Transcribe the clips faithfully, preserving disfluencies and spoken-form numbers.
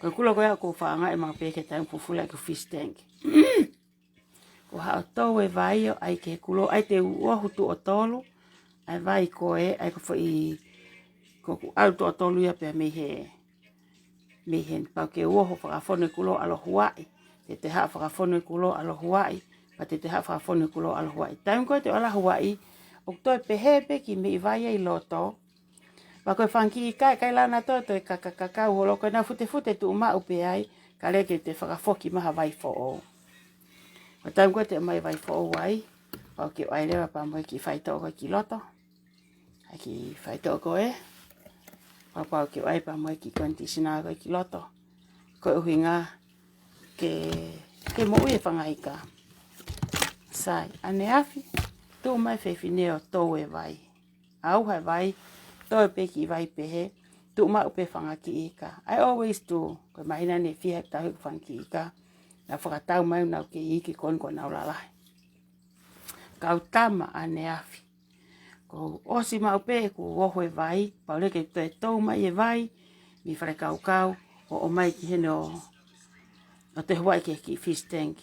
Ko e kulo ko ia ʻoku ou fakaangaʻi maʻu pē ki he taimi fufulu ʻeku fish tank. Ko haʻo tou e vai ʻo ʻai ki he kulo, ʻai te u ohu tuʻo tolu ʻa e vai ko ē, ʻai ko e foʻi, ko ʻeku ʻalu tuʻo tolu ia pea mei he, mei he, pau ke u oho fakafonu e kulo ʻalu ʻo huaʻi. Te te haʻu fakafonu e kulo ʻalu ʻo huaʻi, pea te te haʻu fakafonu e kulo ʻalu ʻo huaʻi. Taimi ko ē te u ʻalu ʻo huaʻi, ʻoku toe pehē pē kiʻi meʻi vai ia ʻi loto. Pea ko e fanga kiʻi ika ʻikai lava nautolu ʻo toe kakakakau holo, ko ʻenau futefute tuʻu maʻu pē ai, kae lava ke te fakafoki mai ha vai foʻou. Ko e taimi ko ē te ʻomai vai foʻou ai, pau ke u ʻai leva pea mo e kiʻi faitoʻo ko ē ki loto. ʻA e kiʻi faitoʻo ko ē, pea pau ke u ʻai pea mo e kiʻi conditioner ko ē ki loto. Ko e ʻuhinga ke, ke moʻui e fanga ika. Sai, ʻaneafi, tuʻu mai e fefine ʻo tou e vai. ʻAuha e vai, toe pē kiʻi vai pehē, tuʻu maʻu pē fanga kiʻi ika. I always do, ko e māhina ʻe fiha ʻeku tauhi ʻeku fanga kiʻi ika. Nau fakatau mai ʻoku nau kei iiki ko eni kuo nau lalahi. Kau tama ʻaneafi. Kuo u ʻosi maʻu pē ʻeku oho e vai, pau leva ke toe tou mai e vai mei falekaukau, ʻo ʻomai ki heni ʻo, ʻo toe huaʻi ki he kiʻi fish tank.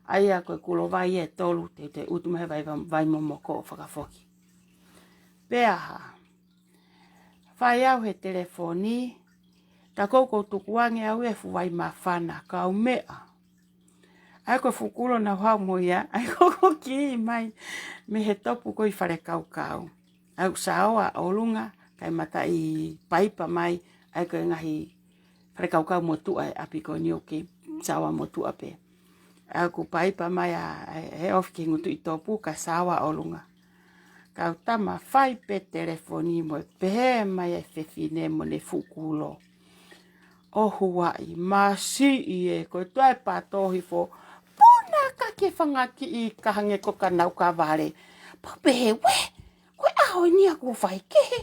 ʻA ia ko e kulo vai ʻe tolu, te, te u utu mai he vai, vai momoko ʻo fakafoki. Pea hā, fai au he telefoni, tā ʻoku ou tukuange au e fuʻu vai māfana, kau meʻa. ʻA ia ko e fuʻu kulo naʻa ku haʻu mo ia, ʻa ia ko ē ʻoku kiʻi mai mei he topu ko ē ʻi falekaukau. ʻA ia ʻoku saoa ʻolunga, kae mataʻi paipa mai, ʻa ia ko e ngaahi falekaukau motuʻa e ʻapi ko eni ʻoku kei saoa motuʻa pē. ʻA ia ʻoku paipa mai ʻa, ʻa e ofi ki he ngutu ʻi topu, kae saoa ʻolunga. Kau tama, fai pē telefoni mo e pehē mai e fefine mo ʻene fuʻu kulo. ʻO huaʻi, masiʻi ē, ko e toe patohi fo, puna kaki e fanga kiʻi ika hangē ko ka nau ka vale. Pau pehē, uē, ko e ʻaho eni ia kuo fai kehe.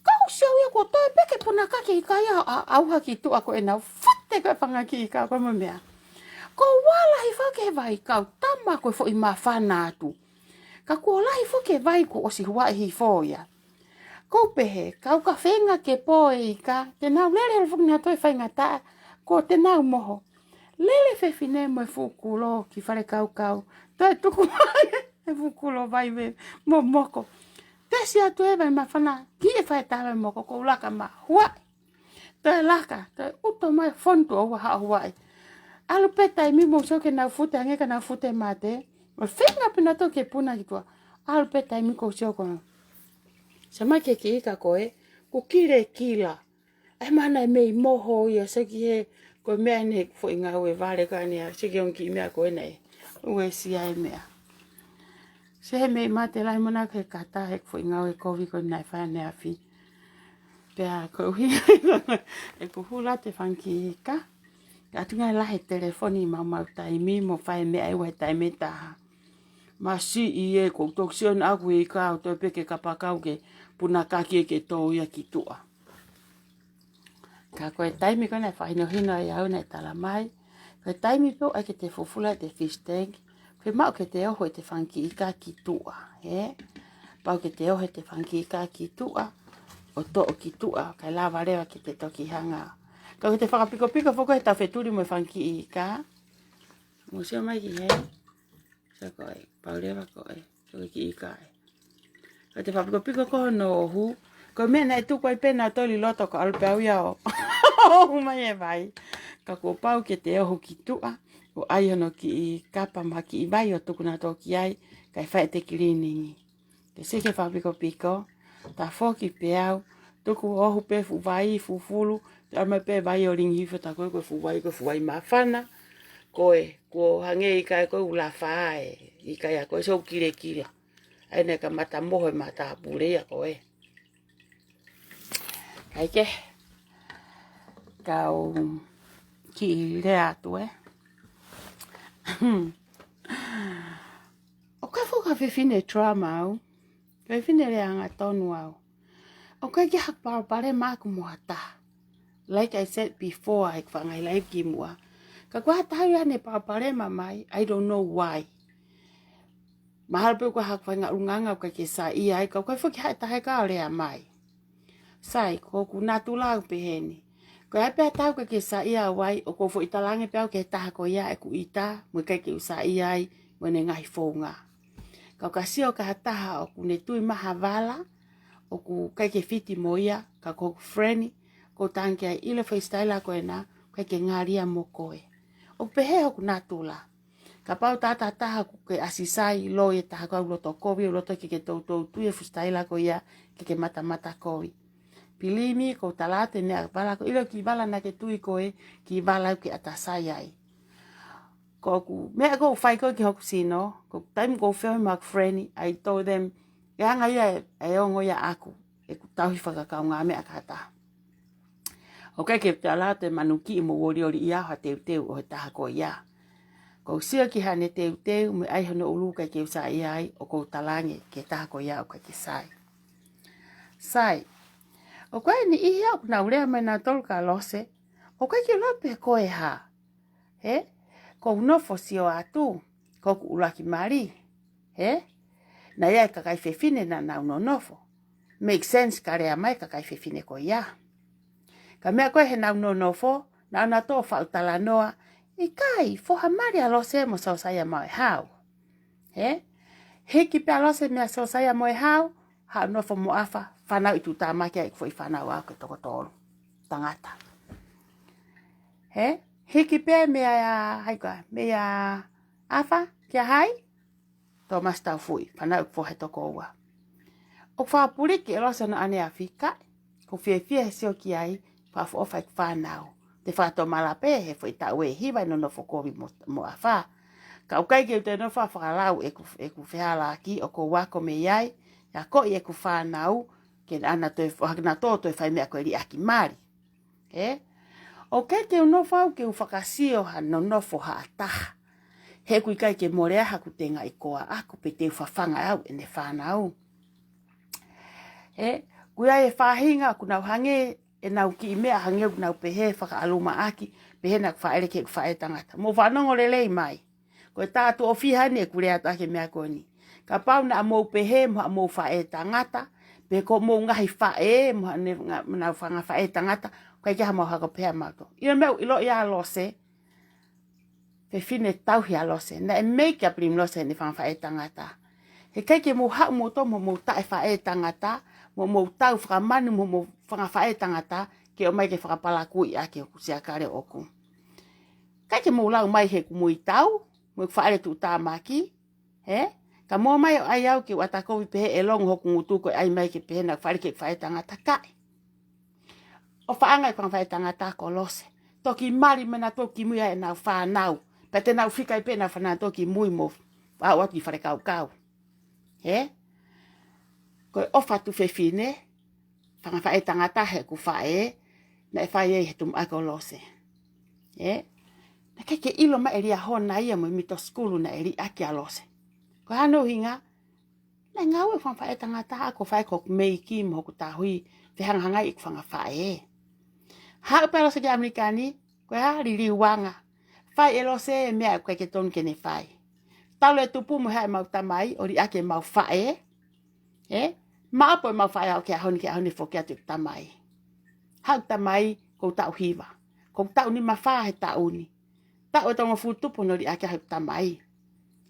Kau sio ia kuo toe pē ke puna kaki e ika ia ʻa, ʻauha ki tuʻa ko ʻenau fute ko e fanga kiʻi ika ko e mo e meʻa. Ko ua lahi fake he vai kau tama ko e foʻi māfana atu. Ka kuo lahi fake e vai kuo ʻosi huaʻi hifo ia. Kou pehē, kau ka feinga ke pō e ika, te nau lele holo foki nautolu e faingataʻa, ko te nau moho. Lele fefine mo e fuʻu kulo ki falekaukau, toe tuku mai e fuʻu kulo vai ve, momoko. Tesi atu e vai māfana, kiʻi fai e taha vai moko, kou laka mai, huaʻi. Toe laka, toe uto mai fonu tuʻo ua haʻu huaʻi. ʻAlu pē taimi mou sio ke nau fute, hangē ka nau fute mate. Mo e feinga pē nautolu ke puna ki tuʻa. ʻAlu pē taimi kou sio ko ē. Sai mai ki he kiʻi ika ko ē, ʻoku kilekila. ʻAi mana e mei moho ia, seki he, ko e meʻa eni he foʻi ngāue vale ko eni, seki ongo kiʻi meʻa ko ena ē. Uesia e meʻa. Seki he mei mate lahi mo na ke kata he foʻi ngāue kovi ko ena ʻe fai ʻaneafi. Pea ko e ʻuhinga ʻeku hula atu e fanga kiʻi ika. Ka ʻatu ngai lahi e telefoni maumau taimi mo fai e meʻa ʻi he taimi ʻe taha. Masiʻi ē, kou toki sio naʻa ku ika ʻo toe pē ke kapakau ke puna kaki ē ke tō ia ki tuʻa. Ka ko e taimi ko ē naʻe fakahinohino ai au naʻe tala mai, ko e taimi pē ʻoku ʻai ke te fufulu ʻete fish tank, ko e maʻu ke te oho ʻete fanga kiʻi ika ki tuʻa, ē? Pau ke te oho ʻete fanga kiʻi ika ki tuʻa, ʻo toʻo ki tuʻa, kae lava leva ke te toki hanga. Ka ko ʻete fakapikopiko foki he tau fetuli mo e fanga kiʻi ika. Mou sio mai ki hē. Sio ko ē, pau leva ko ē, sio ki he ika ē. Ka te fakapikopiko ko hono ohu, ko e meʻa naʻe tuku ai pē nautolu ʻi loto ka ʻalu pē au ia ʻo ohu mai e vai. Ka kuo pau ke te ohu ki tuʻa, ʻo ʻai hono kiʻi kapa mo ha kiʻi vai ʻo tuku nautolu ki ai, kae fai ʻete kiliningi. Ke sio ki he fakapikopiko, tafoki pē au, tuku ohu pē fuʻu vai, fufulu, te ʻalu mai pē vai ʻo lingi hifo tā ko ē ko e fuʻu vai, ko e fuʻu vai māfana, ko ē, kuo hangē ika ē ko e ʻuluaki fā ē, ika ia ko e sou kilekile. ʻAi naʻe kamata moho e matāpule ia ko ē. ʻAi ke, kau kiʻi lea atu ē. ʻOku ʻikai foki ha fefine drama au. Fefine lea angatonu au. ʻOku ʻikai ke ha palopalema ʻaʻaku mo ha taha. Like I said before, ʻi heʻeku fanga live kimuʻa. Ka ko ha taha ia ne palopalema mai, I don't know why. Mahalo pē ʻoku ʻikai haʻaku faʻahinga ʻulungaanga ʻoku ʻikai ke saiʻia ai, ka ʻoku ʻikai foki ha taha ʻe kau lea mai. Sai, ko ʻeku natula ʻoku peheni. Ko e ʻai pē ʻa e tau ʻikai ke saiʻia au ai, ʻoku ou foʻi talaange pē au ki he taha ko ia ʻeku ʻita, mo e ʻikai ke u saiʻia ai, mo ʻene ngaahi founga. Ka u ka sio ki ha taha ʻoku ne tui mai ha vala, ʻoku ʻikai ke fiti mo ia, ka ko hoku friend, ʻoku ou talaange ki ai, ʻilo foʻi sitaila ko ena, ʻikai ke ngali ia mo koe. ʻOku pehē hoku natula. Kapau ʻe ʻi ai ha taha ʻoku ke ʻasi sai, loi e taha ko ē ʻoku loto kovi, ʻoku loto ke ke toutou tui e fuʻu sitaila ko ia, ke ke matamata kovi. Pilimi, ʻoku ou tala atu e meʻa vala ko ē, ʻilo e kiʻi vala naʻa ke tui ko ē, kiʻi vala ʻoku ke ʻata sai ai. Ko ʻeku, meʻa ʻoku ou fai ko ē ki hoku sino, ko e taimi ʻoku ou feohi mo hoku friend, I told them, ʻe anga ia ʻe, ʻe ongo ia ʻaʻaku, ʻeku tauhi fakakaungāmeʻa ki ha taha. ʻOku ʻikai ke u tala atu e manukiʻi mo e olioli ia ha teuteu ʻo e taha ko ia. ʻOku ou sio ki haʻane teuteu mo e ʻai hono ʻulu ʻikai ke u saiʻia ai, ʻoku ou talaange ki he taha ko ia ʻoku ʻikai ke sai. Sai. ʻOku ʻi ai e niʻihi ʻoku nau lea mai nautolu kia Lose, ʻoku ʻikai ke u lau pē ko e hā. Hē? ʻOku ou nofo sio atu, ko hoku ʻuluaki mali. Hē? Naʻe ʻi ai e kakai fefine naʻa nau nonofo. Make sense ka lea mai e kakai fefine ko ia. Ka meʻa ko ē heʻenau nonofo, naʻa nau toe faʻu talanoa, ʻikai, foha mali ʻa Lose mo Siosaia Moehau. Hē? Hiki pē ʻa Lose meia Siosaia Moehau, haʻu nofo mo ʻAfa, fanauʻi tuʻutāmaki ai e foʻi fānau ʻaʻaku ʻe toko tolu. Tangata. Hē? Hiki pē meia, hai koā, meia ʻAfa, kia hai? Tōmasi Taufuʻi, fanauʻi e foha ʻe toko ua. ʻOku fakapuliki ʻe Lose hono ʻaneafi, ka ʻoku ou fiefia he sio ki ai, fakaʻofoʻofa ʻeku fānau. Toe fakatomala pē he foʻi taʻu ʻe hiva ʻi hono nofo kovi mo, mo ʻAfa. Ka ʻoku ʻikai ke u toe nofo ʻo fakalau ʻeku, ʻeku fehālaaki, ʻoku ou ako mei ai, ʻa ia ko ʻeku fānau, ke nau toe, ʻo hake nau toe, toe fai meʻa ko e liʻaki mali. Hē? ʻOku ʻikai ke u nofo au ke u fakasio ha nonofo ha taha. He ʻoku ʻikai ke mole ai haku tengaʻi koa ʻaʻaku pe te u fafanga au ʻene fānau. Hē? ʻOku ʻi ai e faʻahinga ʻoku nau hangē ʻenau kiʻi meʻa hangē ʻoku nau pehē fakaʻalumaʻaki, pehē naʻa ku fāʻele ki heʻeku faʻētangata. Mou fanongo lelei mai. Ko e tā tuʻo fiha eni ʻeku lea atu ʻaki e meʻa ko eni. Kapau naʻa mou pehē mo haʻamou faʻētangata, pe ko hoʻomou ngaahi faʻē, mo haʻane, nga-, mo ʻenau fanga faʻētangata, ʻikai ke ʻi ai haʻamou hako pehē ʻamautolu. ʻIo meʻa ʻoku ʻiloʻi ʻa Lose, fefine tauhi ʻa Lose, naʻe meʻa kia Pilimilose ʻene fanga faʻētangata. He ʻikai ke mou haʻu moutolu mo hoʻomou taʻe faʻētangata, mo hoʻomou tau fakamanu, mo hoʻomou fanga faʻētangata, ke ʻomai ke fakapalakuʻi ʻaki hoku siakale ʻoʻoku. ʻIkai ke mou lau mai heʻeku muitau, mo ʻeku faʻele tuʻutāmaki, hē? Ka mou ō mai ʻo ʻai au ke u ʻata kovi pehē ʻe longo hoku ngutu ko e ʻai mai ke pehē naʻa ku fāʻele ki heʻeku faʻētangata, kae. ʻOfaʻanga e fanga faʻētangata ko Lose. Toki mali mai nautolu kimui ʻa ʻenau fānau. Pea te nau fika ai pē ʻenau fānau toki mui mo ʻalu atu ki falekaukau. Hē? Ko e ʻofa tuofefine, fanga faʻētangata heʻeku faʻē, naʻe fai ai he tumuʻaki ʻo Lose. Hē? Naʻe ʻikai ke ʻilo mai ʻe Liahona ia mo e middle school naʻe liʻaki ʻa Lose. Ko hono ʻuhinga, naʻe ngāue fanga faʻētangata ʻa ko e fai ko hoku meiki mo hoku tauhi, fehangahangai ʻeku fanga faʻē. Haʻu pē ʻa Lose ki ʻAmelika ni, ko e hā, liliuanga. Fai ʻe Lose e meʻa ʻoku ʻikai ke tonu ke ne fai. Talu e tupu mo e haʻu ʻemau tamai, ʻo liʻaki ʻemau faʻē. Hē? Maʻopo ʻemau faʻē ʻo aʻu ki he ʻaho ni, ki he ʻaho ni foki atu ʻeku tamai. Haʻu ʻeku tamai, ʻoku ou taʻu hiva. ʻOku ou taʻu nima fā he taʻu ni. Taʻu ʻe tolungofulu tupu hono liʻaki ʻa hoku tamai.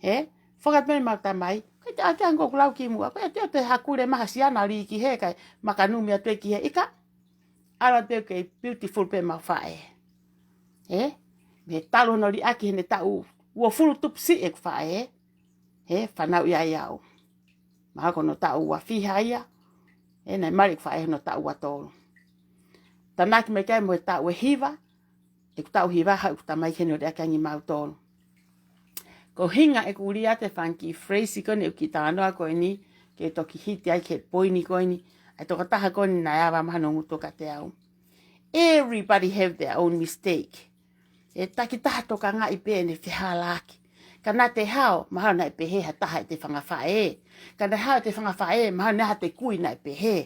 Hē? Foki atu pē ʻemau tamai. Ko e te ake ango ʻoku lau kimuʻa. Ko e te o te hakule maha siana li ki he kai. Makanumi atu ē ki he ika. ʻAlu atu ē ke beautiful pē ʻemau faʻē. Hē? Mei he talu hono liʻaki heʻene taʻu uofulu tupu siʻi ʻeku faʻē. Hē? Fanauʻi ai au. Mahalo ko hono taʻu uafiha ia. Hē, naʻe mali ʻeku faʻē hono taʻu uatolu. Tānaki mai ki ai mo e taʻu ʻe hiva. ʻEku taʻu hiva haʻu ʻeku tamai ki heni ʻo liʻaki ange kimautolu. Ko e ʻuhinga ʻeku lea atu e fanga kiʻi phrase ko eni ʻeku kiʻi talanoa ko eni, ke toki hiti ai ki he poini ko eni, ʻa e tokotaha ko eni naʻe ava mai hono ngutu kiate au. Everybody have their own mistake. ʻE takitaha tokangaʻi pē ʻene fehālaaki. Ka naʻa te hao, mahalo naʻe pehē ha taha ʻete fanga faʻē. Ka naʻe hao ʻete fanga faʻē, mahalo naʻe hao ʻete kui naʻe pehē.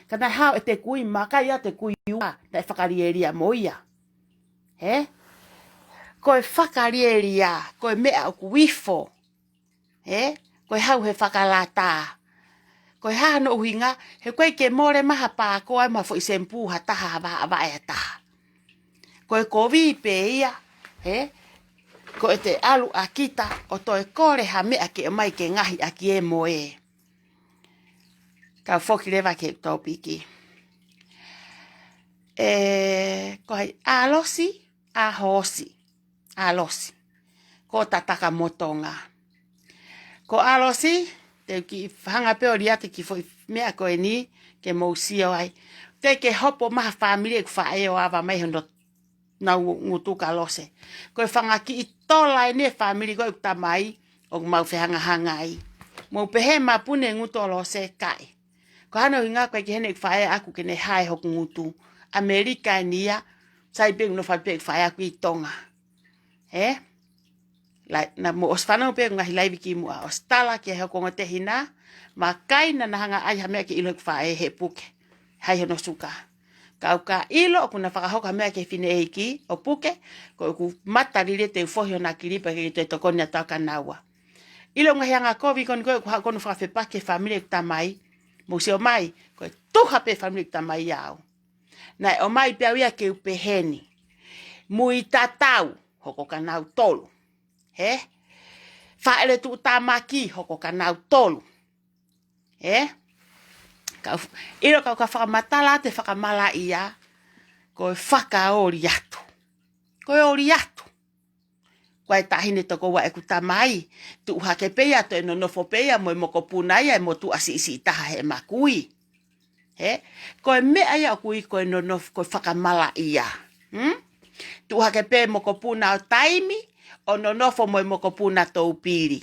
Ka naʻe hao ʻete kui, mahalo ʻikai hao ʻete kui ua, naʻe fakalielia mo ia. Hē? Ko e fakalielia, ko e meʻa ʻoku ifo. Hē? Ko e hau he fakalata. Ko e hā hono ʻuhinga, he ʻoku ʻikai ke mole mai ha pā ko ē mo ha foʻi sempū ha taha, ha vaʻavaʻe ha taha. ko e kovi pē ia, ē? Ko ʻete ʻalu ʻa kita ʻo toe kole ha meʻa ke ʻomai ke ngaohi ʻaki ē mo ē. Kau foki leva ki he tōpiki. Ē, ko hai ʻAlosi, ʻAhosi, ʻAlosi. Ko Tataka mo Tonga. Ko ʻAlosi, te u kiʻi hanga pē ʻo liʻaki e kiʻi foʻi meʻa ko eni, ke mou sio ai. Teʻeki ke hopo mai ha fāmili ʻeku faʻē ʻo ava mai hono nau ngutu kia Lose. Ko e fanga kiʻi tola eni e fāmili ko ē ʻeku tamai, ʻoku mau fehangahangai. Mou pehē mapune ngutu ʻo Lose, kae. Ko hono ʻuhinga ko e ʻikai ke ʻi heni ʻeku faʻē ʻaʻaku ke ne hae hoku ngutu. ʻAmelika eni ia, sai pē ʻeku nofo pē ʻeku faʻē ʻaʻaku ʻi Tonga. Ē? Lai, naʻa mou ʻosi fanongo pē ʻeku ngaahi laivi kimuʻa, ʻosi tala ki he hoku ongo tehina, ma kai naʻa na hanga ʻai ha meʻa ke ʻilo ʻeku faʻē he puke. Hae hono suka. Kau ka ʻilo ʻoku na fakahoko ha meʻa ki he fineʻeiki ʻo puke, ko ʻeku mata lili te u fohi hona kilipa ke toe tokoni atu kia naua. ʻIlo e ngaahi angakovi ko eni ko ē ʻoku haʻu ko eni ʻo fakafepaki ki he fāmili ʻeku tamai, mou sio mai, ko e tuha pē fāmili ʻeku tamai au. Naʻe ʻomai pē au ia ke u pehē ni. Mui tatau, hoko kia nautolu. Ē? Faʻele tuʻutāmaki, hoko kia nautolu. Ē? Kau, ʻilo kau ka fakamatala atu e fakamalaʻia, ko e fakaoli atu. Ko e oli atu. Ko e taʻahine tokoua ʻeku tamai, tuʻu hake pē ia, toe nonofo pē ia mo e mokopuna ia, e motuʻa siʻisiʻi taha heʻema kui. Ē? Ko e meʻa ia ʻoku ui ko e nonofo, ko e fakamalaʻia. Hmm? Tuʻu hake pē mokopuna ʻo taimi, ʻo nonofo mo e mokopuna toupili.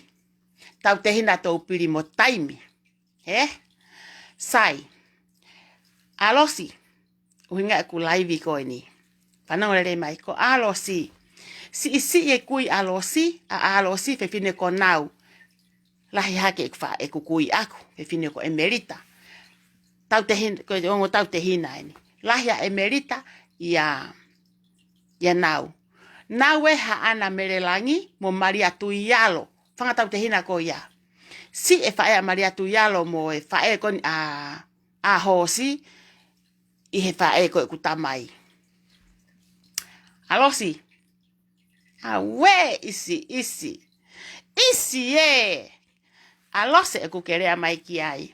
Tautehina toupili mo taimi. Ē? Sai. ʻAlosi. ʻUhinga ʻeku laivi ko eni. Fanongo lelei mai, ko ʻAlosi. Siʻisiʻi e kui ʻAlosi, ʻa ʻAlosi, fefine ko Nau. Lahi hake ʻeku fa-, ʻeku kui ʻaʻaku, fefine ko ʻEmelita. Tautehina, ko e ongo tautehina eni. Lahi ʻa ʻEmelita, ʻia, ʻia Nau. Nau ē, Haʻana Melelangi, mo Malia Tuialo. Fanga tautehina ko ia. Siʻi e faʻē ʻa Malia Tuialo mo e faʻē ko eni ʻa, ʻAhosi, ʻi he faʻē ko ē ʻeku tamai. ʻAlosi. Auē, ʻisi, ʻisi. ʻIsi ē. ʻAlosi ʻoku ke lea mai ki ai.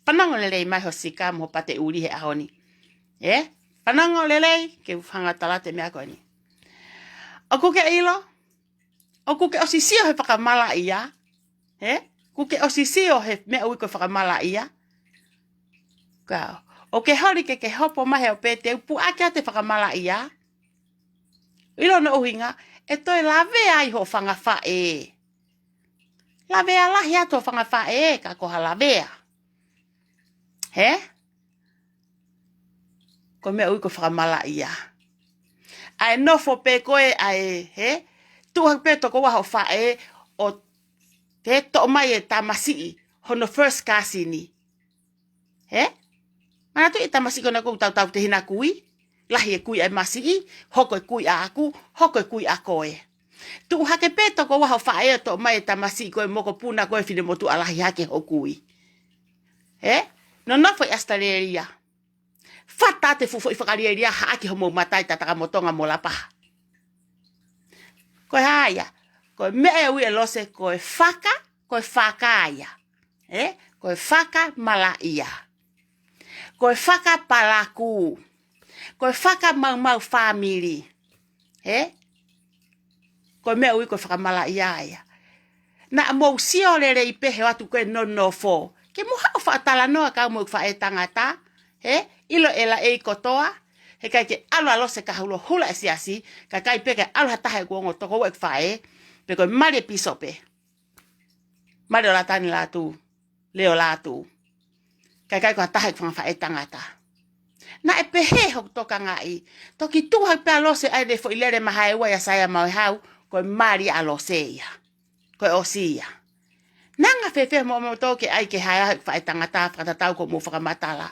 Fanongo lelei mai ho sika mo ho pate ʻuli he ʻaho ni. Ē? Fanongo lelei, ke u hanga ʻo tala atu e meʻa ko eni. ʻOku ke ʻilo, ʻoku ke ʻosi sio he fakamalaʻia. Ē? ʻOku ke ʻosi sio he meʻa ʻoku ui ko e fakamalaʻia. Ka, ʻoku ke holi ke ke hopo mai he ope te u puʻaki atu e fakamalaʻia. ʻIlo hono ʻuhinga, ʻe toe lavea ai hoʻo fanga faʻē. Lavea lahi atu hoʻo fanga faʻē, ka ko ha lavea. Ē? Ko e meʻa ʻoku ui ko e fakamalaʻia. ʻA e nofo pē ko ē, ʻa e, ē? Tuʻu hake pē tokoua hoʻo faʻē, ʻo te toʻo mai e tamasiʻi, hono first cousin. Ē? Manatuʻi e tamasiʻi ko ena ʻoku ou tautau tehina kui, lahi e kui ʻa e masiʻi, hoko e kui ʻaʻaku, hoko e kui ʻa koe. Tuʻu hake pē tokoua hoʻo faʻē ʻo toʻo mai e tamasiʻi ko e mokopuna ko e finemotuʻa lahi hake hoʻo kui. Ē? Nonofo ʻi ʻAositelēlia. Fata atu e fuʻu foʻi fakalielia haʻaki homou mata ʻi Tataka mo Tonga mo Lapaha. Ko e hā ia? Ko e meʻa ʻoku ui ʻe Lose ko e faka, ko e faka ia. Ē? Ko e fakamalaʻia. Ko e fakapalakū. Ko e fakamaumau fāmili. Ē? Ko e meʻa ʻoku ui ko e fakamalaʻia ia. Naʻa mou sio lelei pē he ʻoatu ko e nonofo. Ke mou haʻu ʻo faʻa talanoa kau mo e faʻē tangata. Ē? ʻIlo e laʻei kotoa. Heʻikai ke ʻalu ʻa Lose ka hula hula e siasi. Kae ʻikai pē ke ʻalu ha taha ʻeku ongo tokoua ʻeku faʻē. Pe ko e mali e pīsope. Mali ʻo Latani Lātū. Leo Lātū. Kae ʻikai ko ha taha ʻeku fanga faʻē tangata. Naʻe pehē hoku tokangaʻi. Toki tuʻu hake pē ʻa Lose ʻai ʻene foʻi lele mahaeua ʻia Saia Maʻuehau, ko e mali ʻa Lose ia. Ko e ʻosi ia. Naʻa ngā fēfē mo mo tō ke ʻai ke hae ʻeku faʻē tangata fakatatau ko hoʻomou fakamatala.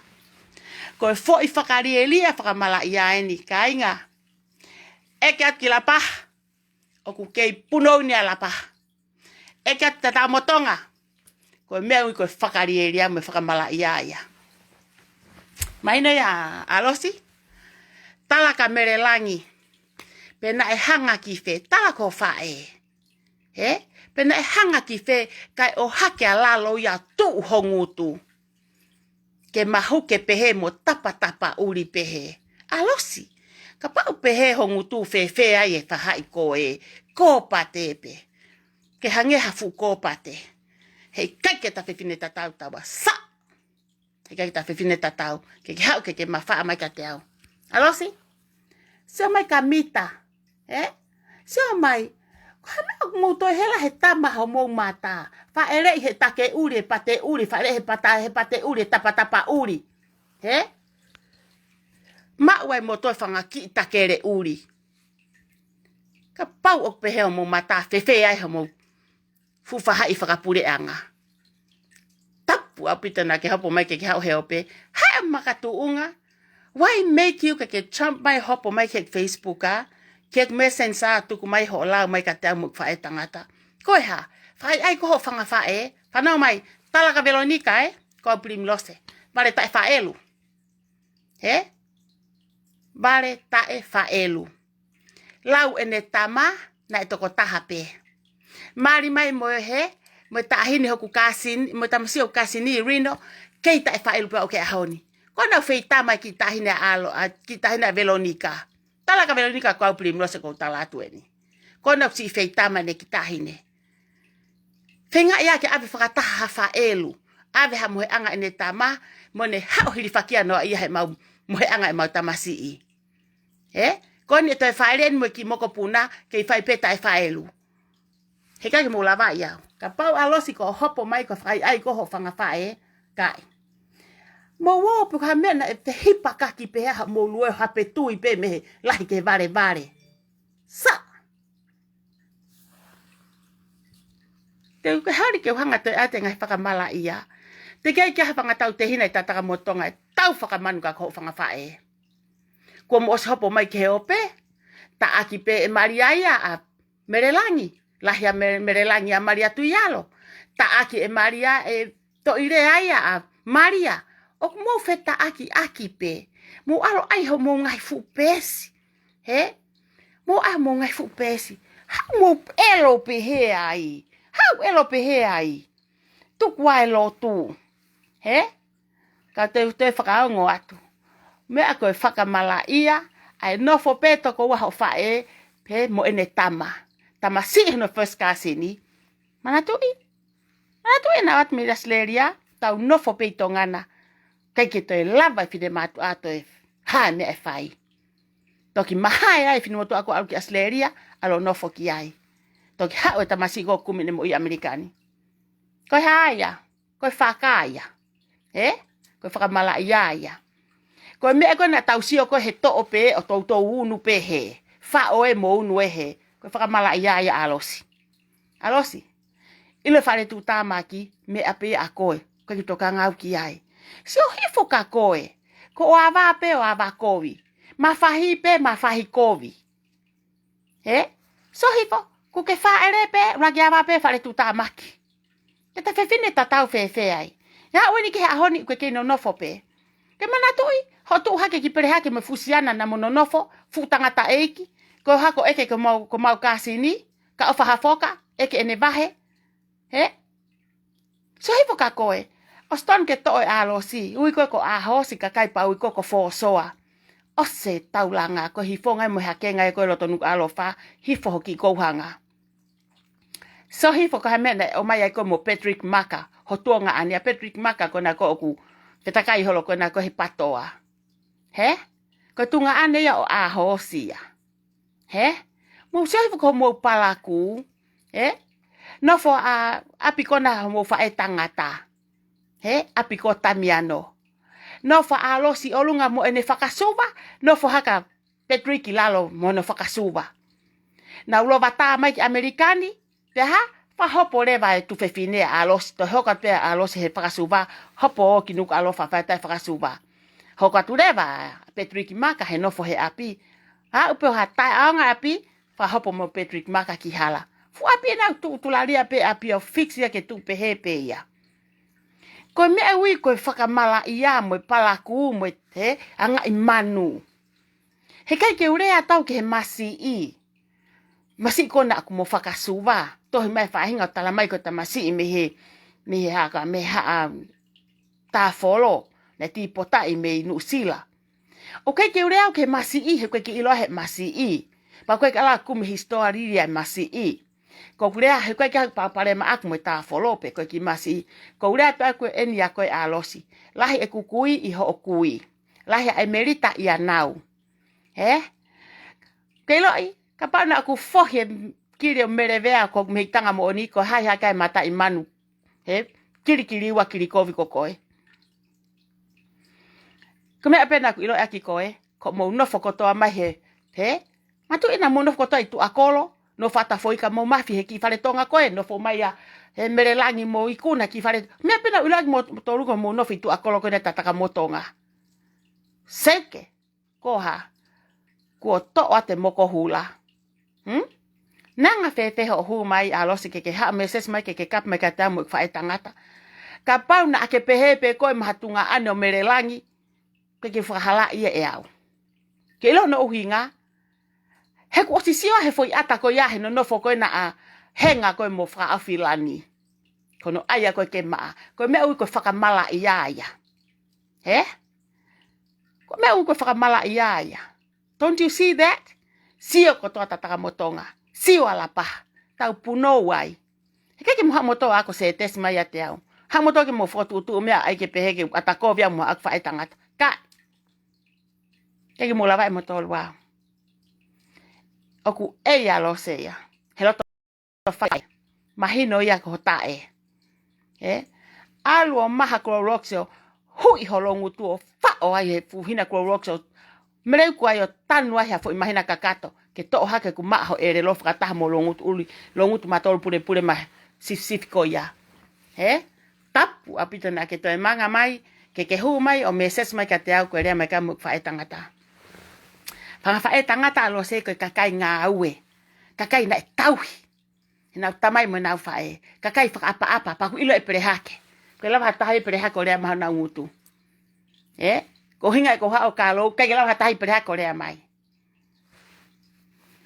Ko e foʻi fakalielia fakamalaʻia eni kāinga. ʻEke atu ki Lapaha. ʻOku kei punou ni ʻa Lapaha. ʻEke atu Tataka mo Tonga. Ko e meʻa ʻoku ui ko e fakalielia mo e fakamalaʻia ia. Mahino ia ʻa Lose. Tala kia Melelangi. Pe naʻe hanga ki fē, tala ko faʻē. He? Pe naʻe hanga ki fē, kae ʻohake ʻa lalo ia tuʻu ho ngutu. Ke mahuke pehē mo tapatapa ʻuli pehē. ʻAlosi. Kapau pehē ho ngutu fēfē ai e fahaʻi ko e kōpate pē. Ke hangē ha fuʻu kōpate. Heʻikai ke ta fefine tatau taua. Sa! Heʻikai ke ta fefine tatau. Ke ke haʻu ke ke mafaʻa mai kiate au. ʻAlosi? Sio mai ka mita. He? Sio mai. Ko e hā e meʻa ʻoku mou toe hela he tama homou mata. Faʻeleʻi he take ʻuli, e pate ʻuli, faʻeleʻi he pata, he pate ʻuli, e tapatapa ʻuli. He? Maʻu ai mo toe fanga kiʻi takele ʻuli. Kapau ʻoku pehē homou mata, fēfē ai homou fuʻu fahaʻi fakapuleʻanga. Tapu ʻaupito naʻa ke hopo mai ke ke haʻu he ope. Haʻu makatuʻunga. Why make you ke ke jump mai hopo mai ki he Facebook ʻa? Ki he Messenger tuku mai hoʻo lau mai kiate au mo e faʻē tangata. Ko e hā? Fai ai ko hoʻo fanga faʻē. Fanau mai. Tala ka Veronica ē. Ko au Primrose. Vale taʻe faʻelu. He? Vale taʻe faʻelu. Lau ʻene tama, naʻe toko taha pē. Mali mai mo e he, mo e taʻahine hoku kāsini, mo e tamasiʻi hoku kāsini ʻi Reno, kei taʻe faʻelu pē au ki he ʻaho ni. Ko ʻenau feitama ki he taʻahine ʻa ʻAlo, ʻa, ki he taʻahine ʻa Veronica. Tala ka Veronica ko au Primrose ʻoku ou tala atu eni. Ko ʻenau siʻi feitama ʻene kiʻi taʻahine. Feinga ia ke ʻave fakataha ha faʻelu. ʻAve ha mohenga ʻene tama, mo ne haʻu hilifakia noa ia he mau mohenga ʻemau tamasiʻi. He? Ko eni ʻe toe faʻele eni mo e kiʻi mokopuna, kei fai pē taʻe faʻelu. Heʻikai ke mou lava ia. Kapau ʻAlosi ko hopo mai ko fai ai ko hoʻo fanga faʻē, kai. Mou ō pē ko ha meʻa naʻe te hipakaki pē ha mou lue ha petui pē mei he lahi ke valevale. Sa! Te u ke hali ke u hanga toe ʻate ngaahi fakamalaʻia. Teʻeki ai ke ʻi ai ha fanga tautehina ʻi Tatakamotonga ʻe tau fakamanu ka ko hoʻo fanga faʻē. Kuo mou ʻosi hopo mai ki he ope, taʻaki pē ʻe Malia ia ʻa Melelangi, lahi ʻa Me-, Melelangi ʻa Malia Tuialo, taʻaki ʻe Malia ʻe Toʻilea ia ʻa Malia, ʻoku mou fetaʻakiʻaki pē, mou ʻalu ʻai homou ngaahi fuʻu peesi, he? Mou ʻai homou ngaahi fuʻu peesi, haʻu mou ʻelo pehē ai, haʻu ʻelo pehē ai, tuku ʻa e lotu, he? Ka te u toe fakaongo atu. Meʻa ko e fakamalaʻia, ʻa e nofo pē toko ua hoʻo faʻē, pē mo ʻene tama. Tamasiʻi hono first cousin. Manatuʻi. Manatuʻi naʻa ʻoatu mei ʻAositelēlia, tau nofo pē ʻi Tonga na. ʻIkai ke toe lava e finemātuʻa toe hā e meʻa ʻe fai. Toki mahae ai e finemātuʻa ko ʻalu ki ʻAositelēlia, ʻalu ʻo nofo ki ai. Toki haʻu e tamasiʻi ko ʻoku kumi ʻene moʻui ʻi ʻAmelika ni. Ko e hā ia? Ko e faka ia. He? Ko e fakamalaʻia ia. Ko e meʻa ko ē naʻa tau sio ko ē he toʻo pē ʻo toutou unu pē he. Faʻo ē mo unu ē he. Ko e fakamalaʻia ia ʻAlosi. ʻAlosi. ʻIlo e fale tuʻutāmaki, meʻa pē ia ʻa koe. Ko e ki tokanga au ki ai. Sio hifo ka koe. Ko ʻo ava pē ʻo ava kovi. Mafahi pē, mafahi kovi. He? Sio hifo, ʻoku ke faʻele pē, ʻuluaki ava pē fale tuʻutāmaki. Ke ta fefine tatau fēfē ai. ʻE aʻu eni ki he ʻaho ni ʻoku ke kei nonofo pē. Ke manatuʻi, hoʻo tuʻu hake ki Pelehake mo e fuʻu siana naʻa mo nonofo, fuʻu tangataʻeiki, ko e hako ʻeke ko mau, ko mau kāsini, ka ʻofa ha foka, ʻeke ʻene vahe. He? Sio hifo ka koe. ʻOsi tonu ke toʻo e ʻAlosi. Ui ko ē ko ʻAhosi ka kai pau ui ko ē ko Fōsoa. ʻOsi e taulanga ko e hifonga mo e hakenga ē ko ē loto Nukuʻalofa. Hifo hoki ko uhanga. Sio hifo ko ha meʻa naʻe ʻomai ai ko ē mo Patrick Maka. Ho tuongaʻane ʻa Patrick Maka ko ena ko ē ʻoku fetakai holo ko ena ko ē he patoa. He? Ko e tuongaʻane ia ʻo ʻAhosi ia. He? Mou sio hifo ko homou palakū. He? Nofo ʻa ʻapi ko ena homou faʻē tangata. He? ʻApi ko Tamiano. Nofo ʻa ʻAlosi ʻolunga mo ʻene fakasuva. Nofo hake ʻa Patrick ʻi lalo mo hono fakasuva. Naʻa nau lova tā mai ki ʻAmelika ni. Pea hā, fakahopo leva e tuofefine ʻa ʻAlosi, toe hoko atu pē ʻa ʻAlosi he fakasuva, hopo ʻo ki Nukuʻalofa fai atu e fakasuva. Hoko atu leva ʻa Patrick Maka he nofo he ʻapi. Aʻu pē ʻo ha taʻeʻaonga ʻapi, fakahopo mo Patrick Maka ki hala. Fuʻu ʻapi ʻenau tuʻu tulalia pē ʻapi ʻo fix ia ke tuʻu pehē pē ia. Ko e meʻa ui ko e fakamalaʻia mo e palakū mo e he, angaʻi manu. He ʻikai ke u lea atu au ki he masiʻi. Masiʻi ko ena ʻoku mo fakasuva. Tohi mai faʻahinga ʻo tala mai ko e tamasiʻi mei he, mei he haka, mei he haʻa Tāfolo, naʻe tīpotaʻi mei Nuʻusila. ʻOku ʻikai ke u lea au ki he masiʻi, he ʻoku ʻikai ke ʻiloa he masiʻi. Pea ʻoku ʻikai ke ala kumi hisitōlia e masiʻi. Ko ʻeku lea, he ʻoku ʻikai ke ʻi ai ha palopalema ʻaku mo e Tāfolo pe ko e kiʻi masiʻi. Ko ʻeku lea atu ʻaku eni ia ko e ʻAlosi. Lahi ʻeku kui ʻi hoʻo kui. Lahi ʻa ʻEmelita ʻia naua. Hē? Ke ʻiloʻi, kapau naʻa ku fohi e kili ʻo Melevea ko e mei Tangamoʻoni ko hai hake ai mataʻi manu. Hē? Kilikiliua kilikovi ko koe. Ko e meʻa pē naʻa ku ʻiloʻi ʻaki koe, ko hoʻomou nofo kotoa mai he, hē? Mātuʻa naʻa mou nofo kotoa ʻi tuʻa kolo, nofo ʻatā foʻi ka mou mafi he kiʻi fale Tonga ko ē, nofo mai ʻa, hē, Melelangi mo ikuna kiʻi fale, meʻa pē naʻa ku ʻiloʻi ʻaki moutolu ko hoʻomou nofo ʻi tuʻa kolo ko ena Tatakamotonga. Seke, ko e hā, kuo toʻo atu e moko hula. Hmm? Naʻa ngā fēfē hoʻo hū mai ʻAlosi ke ke haʻu message mai ke ke kapu mai kiate au mo e faʻētangata. Kapau naʻa ke pehē pē koe maha tuongaʻane ʻo Melelangi, ke ke fakahalaʻi ia ʻe au. Ke ʻilo hono ʻuhinga, he kuo ʻosi sio he foʻi ʻata ko ia he nonofo ko ena ʻa Henga ko ē mo Fakaʻaufilani. Ko hono ʻai ia ko ē ke maʻa. Ko e meʻa ʻoku ui ko e fakamalaʻia ia. Hē? Ko e meʻa ʻoku ui ko e fakamalaʻia ia. Don't you see that? Sio kotoa Tatakamotonga. Sio ʻa Lapaha. Tau punou ai. He ʻikai ke mou haʻu moutolu ʻo ako sētesi mai ʻiate au. Haʻu moutolu ke mou fokotuʻutuʻu meʻa ʻai ke pehē ke u ʻata kovi au mo ʻeku faʻētangata. Ka. ʻIkai ke mou lava ʻe moutolu au. ʻOku ʻi ai ʻa ʻAlosi ia. He loto fai. Mahino ia ko ho taʻe. Hē? ʻAlu ʻo maha Clorox ʻo huʻi ho loungutu ʻo faʻo ai he fuʻu hina Clorox ʻo meleu ko ai ʻo tanu ai ha foʻi māhina kakato. Ke toʻo hake kuo maʻa ho ʻelelo fakataha mo e loungutu ʻuli, loungutu matolu pulepule maʻa sifisifi ko ia. Hē? Tapu ʻaupito naʻa ke toe manga mai, ke ke hū mai ʻo message mai kiate au ko e lea mai kiate au mo e faʻētangata. Fanga faʻētangata ʻAlosi ko e kakai ngāue. Kakai naʻe tauhi. He nau tamai mo nau faʻē. Kakai fakaʻapaʻapa, pea ʻoku ʻilo ʻe Pelehake. Ko e lava ha taha ʻi Pelehake ʻo lea maha nau ngutu. Ē? Ko e ʻuhinga ʻeku haʻu ʻo kalo, ʻikai ke lava ha taha ʻi Pelehake ʻo lea mai.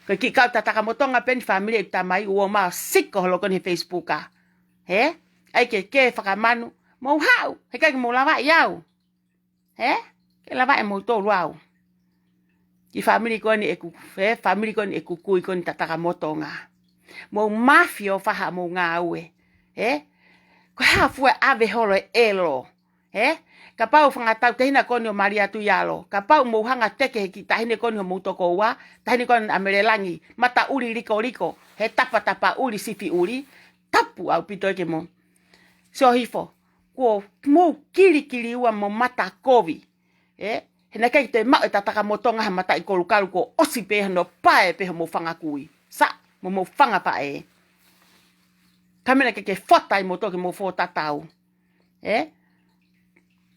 Ko e kiʻi kau Tatakamotonga pē eni fāmili ʻeku tamai, ʻoua mau siko holo ko eni he Facebook ā. Hē? ʻAi ke ke fakamanu, mou haʻu, he ʻikai ke mou lava ʻe au. Hē? Ke lava ʻe moutolu au. Kiʻi fāmili ko eni ʻeku, hē, fāmili ko eni ʻeku kui ko eni Tatakamotonga. Mou mafi ʻo fai haʻamou ngāue. Hē? Ko e hā fua ʻave holo e ʻelo. Hē? Kapau fanga tautehina ko eni ʻo Malia Tuialo. Kapau mou hanga teke he kiʻi taʻahine ko eni homou tokoua. Taʻahine ko eni ʻa Melelangi. Mata ʻuli likoliko. Hē, tapatapa ʻuli, sifi ʻuli. Tapu ʻaupito ē ke mou. Sio hifo. Kuo mou kilikiliua mo mata kovi. Ē? He naʻe ʻikai te maʻu ʻe Tatakamotonga ha mataʻi kolukalu kuo ʻosi pē hano pae pē homou fanga kui. Sa, mo mou fanga pae. Ka mena ke ke fota ʻi moutolu ke mou fotatau. Ē?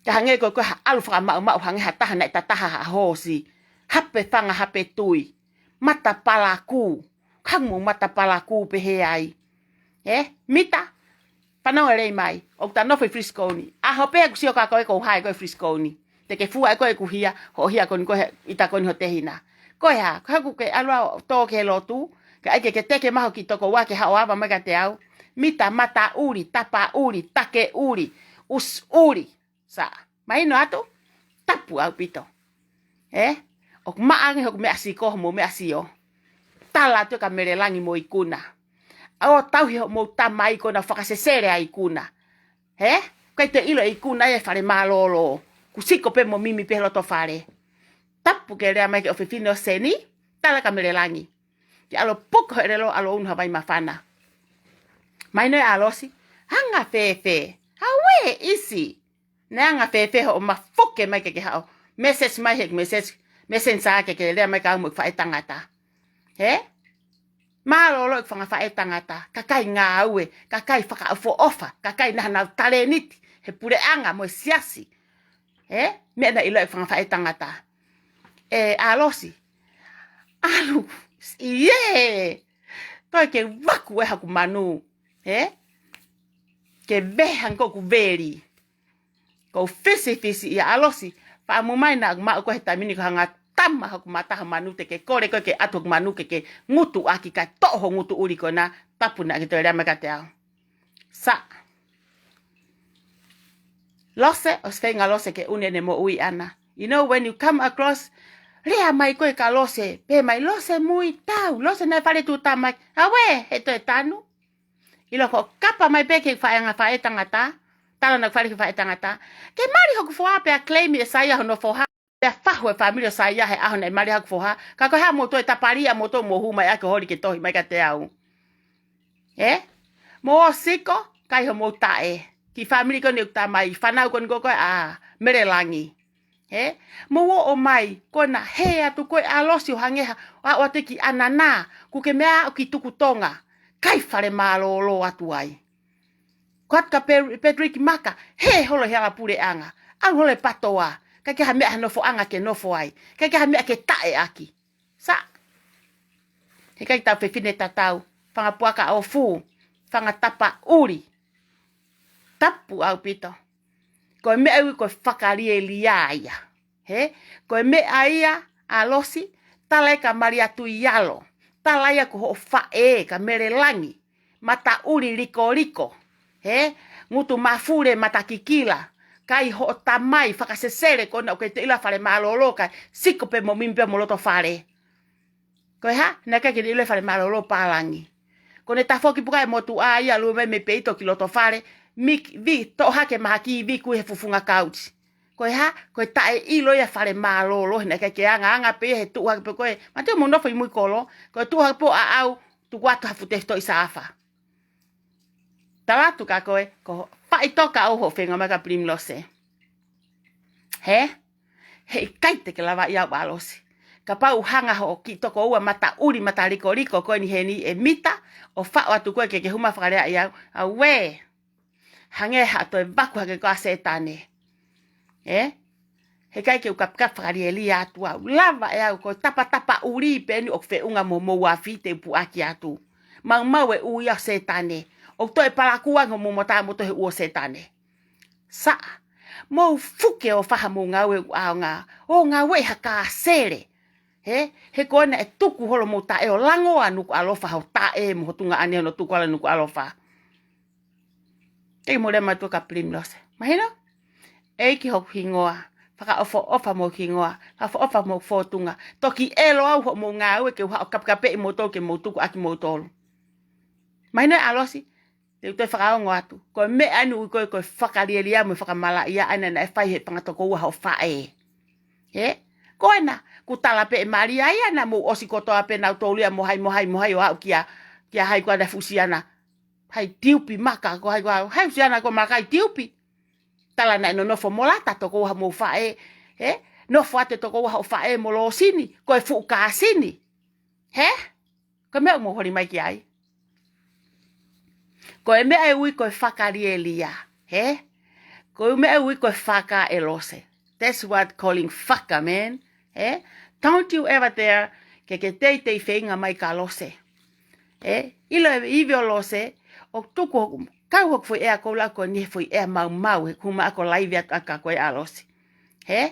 Ka hangē ko e ko e ha ʻalu fakamaʻumaʻu hangē ha taha naʻe tataha ha hoosi. Hape fanga hape tui. Mata palakū. Ka mou mata palakū pehē ai. Ē? Mita? Fanongo lelei mai. ʻOku ta nofo ʻi Frisco ni. ʻAho pē ʻeku sio kia koe ʻoku ou hae koe Frisco ni. Te ke fua ʻe koe ʻeku hia, hoʻo hia ko eni ko e ʻita ko eni ho tehina. Ko e hā, ko e hā ʻoku ke ʻalu ʻo tō ki he lotu, ke ʻai ke ke teke maho ki tokoua ke haʻu ʻo ava mai kiate au. Mita mata ʻuli, tapa ʻuli, take ʻuli, ʻusi ʻuli. Sa, mahino atu, tapu ʻaupito. Ē? ʻOku maʻa ange hoku meʻa siko, homou meʻa sio. Tala atu kia Melelangi mo ikuna. ʻO tauhi homou tamai ko ena fakasesele ʻa ikuna. Hē? ʻIkai te ʻilo ʻe ikuna ia e fale mālōlō. Kuo siko pē mo mimi pē he loto fale. Tapu ke lea mai ki he ʻofefine ʻo Seni, tala kia Melelangi. Ke ʻalu ʻo puke ho ʻelelo ʻalu ʻo unu ha vai māfana. Mahino ē ʻAlosi, anga fēfē, hauē ʻisi. Naʻe anga fēfē hoʻo mafoke mai ke ke haʻu. Message mai he message, messenger ke ke lea mai kia au mo e faʻētangata. Hē? Mālōlō e fanga faʻētangata, kakai ngāue, kakai fakaʻofoʻofa, kakai naʻa nau talēniti, he puleʻanga mo e siasi. Hē? Meʻa naʻe ʻilo e fanga faʻētangata. Ē, ʻAlosi. ʻAlu, ʻie. Toe ke vaku ʻe haku manu. Hē? Ke vehe hangē ko ʻeku veli. Ko e fisifisi ia ʻAlosi. Faʻa mou mai naʻa maʻu ko e he taimi ni ko e hanga tama hoku mata ho manu te ke kole koe ke ʻatu hoku manu ke ke ngutu ʻaki kae toʻo ho ngutu ʻuli ko ena, tapu naʻa ke toe lea mai kiate au. Sa. Lose, ʻosi feinga Lose ke ʻunu ʻene moʻui ʻana. You know, when you come across, lea mai koe kia Lose, pehē mai Lose mui tau, Lose naʻe fale tuʻutāmaki. Auē, he toe tanu. ʻIlo ko e kapa mai pē ki he faʻēʻanga faʻētangata, tala naʻe fale ki he faʻētangata. Ke mali hoku foha pea claim ʻe Saia hono foha. Pea fahu e fāmili ʻo Saia he ʻaho naʻe mali ai hoku foha. Ka ko e hā mou toe tāpali ʻa moutolu mou hū mai ʻaki ʻo holi ke tohi mai kiate au. Ē? Mou ō siko, kai homou taʻe. Ki he fāmili ko eni ʻoku tā mai, fānau ko eni ko ē ʻa Mele Langi. Ē? Mou ō mai, ko ena hē atu ko ē ʻa Lose ʻo hangē ha, ʻa ʻoua te ke ʻanana, kuo ke meʻa ʻo ki tuku Tonga. Kai fale mālōlō atu ai. Ko atu kia Pe-, Patrick Maka, hē holo he hala puleʻanga. ʻAlu holo he patoa. ʻIkai ke ʻi ai ha meʻa ha nofoʻanga ke nofo ai. ʻIkai ke ʻi ai ha meʻa ke taʻe ʻaki. Sa. He ʻikai tau fefine tatau. Fanga puaka ʻofu. Fanga tapa ʻuli. Tapu ʻaupito. Ko e meʻa ʻoku ui ko e fakalielia ia. He? Ko e meʻa ia ʻa Lose, tala ia kia Malia Tuialo. Tala ia ko hoʻo faʻē kia Mele Langi. Mata ʻuli likoliko. He? Ngutu mafule mata kikila. Kai hoʻo tamai fakasesele ko ena ʻoku ke teʻila fale mālōlō kae siko pē mo mimi pē mo loto fale. Ko e hā, naʻe ʻikai ke ne ʻilo e fale mālōlō pālangi. Ko ʻene tafoki puka e motuʻa ia ʻo lue mai mei peito ki loto fale, mi-, vi, toʻo hake mahaki vi kui he fufunga kauti. Ko e hā, ko e taʻeʻilo ia fale mālōlō, he naʻe ʻikai ke angaanga pē ia he tuʻu hake pē ko ē. Mate mo nofo ʻi mui kolo, ko e tuʻu hake pē ʻo ʻaʻau, tuku atu ha fuʻu tefitoʻi saafa. Tala atu kia koe, ko e faʻitoka ʻo hoʻo feinga mai kia Primrose. He? He ʻikai te ke lava ia ʻa Lose. Kapau ʻe hanga hoʻo kiʻi tokoua mata ʻuli mata likoliko ko eni heni ʻe mita, ʻo faʻo atu koe ke ke hū mai ʻo fakalea ʻiate au, auē. Hangē ha toe vaku hake ko ā Sētane. Ē? He ʻikai ke u kapikapi fakalielia atu au. Lava ʻe au ko e tapatapa ʻuli pē eni ʻoku feʻunga mo homou afi te u puʻaki atu. Maumau e ʻū ia ʻo Sētane. ʻOku toe palakū ange homou mata mo toe ʻū ʻo Sētane. Sa. Mou fuke ʻo fai haʻamou ngāue ʻoku ʻaonga. ʻO ngāue ʻi ha kāsele. He? He ko ena ʻe tuku holo homou taʻe ʻo langoa Nukuʻalofa ho taʻe mo ho tuongaʻane hono tuku hala Nukuʻalofa. Kei mole matua kia Primrose. Mahino? ʻEiki hoku hingoa. Fakaʻofoʻofa mo hingoa. Fakaʻofoʻofa mo fōtunga. Toki ʻelo au hoʻomou ngāue ke u haʻu ʻo kapikapeʻi moutolu ke mou tuku ʻaki moutolu. Mahino ʻa Lose? Te u toe fakaongo atu. Ko e meʻa eni ʻoku ui ko e, ko e fakalielia mo e fakamalaʻia ʻa ena naʻe fai he fanga tokoua hoʻo faʻē. Ē? Ko ena, kuo tala pē ʻe Malia ia naʻa mou ʻosi kotoa pē nautolu ia mo hai, mo hai, mo hai ʻo aʻu kia, kia hai ko ā naʻe fusi ana. Hai Tiupi Maka, ko hai ko ā, hai fusi ana ko Malakai Tiupi. Tala naʻe nonofo mo Lata tokoua hoʻomou faʻē, ē? Nofo atu e tokoua hoʻo faʻē mo Losini, ko e fuʻu kāsini. He? Ko e meʻa ʻoku mou holi mai ki ai. Ko e meʻa ʻoku ui ko e fakalielia, he? Ko e meʻa ʻoku ui ko e faka ʻe Lose. That's what calling faka, man. He? Don't you ever dare ke ke teitei feinga mai kia Lose. He? ʻIlo e ivi ʻo Lose, ʻoku tuku hoku, kau hoku foʻi ʻea koula ko eni he foʻi ʻea maumau, he ʻoku hū mai ʻa ko e laivi atu ʻa ko ē ʻa Lose. He?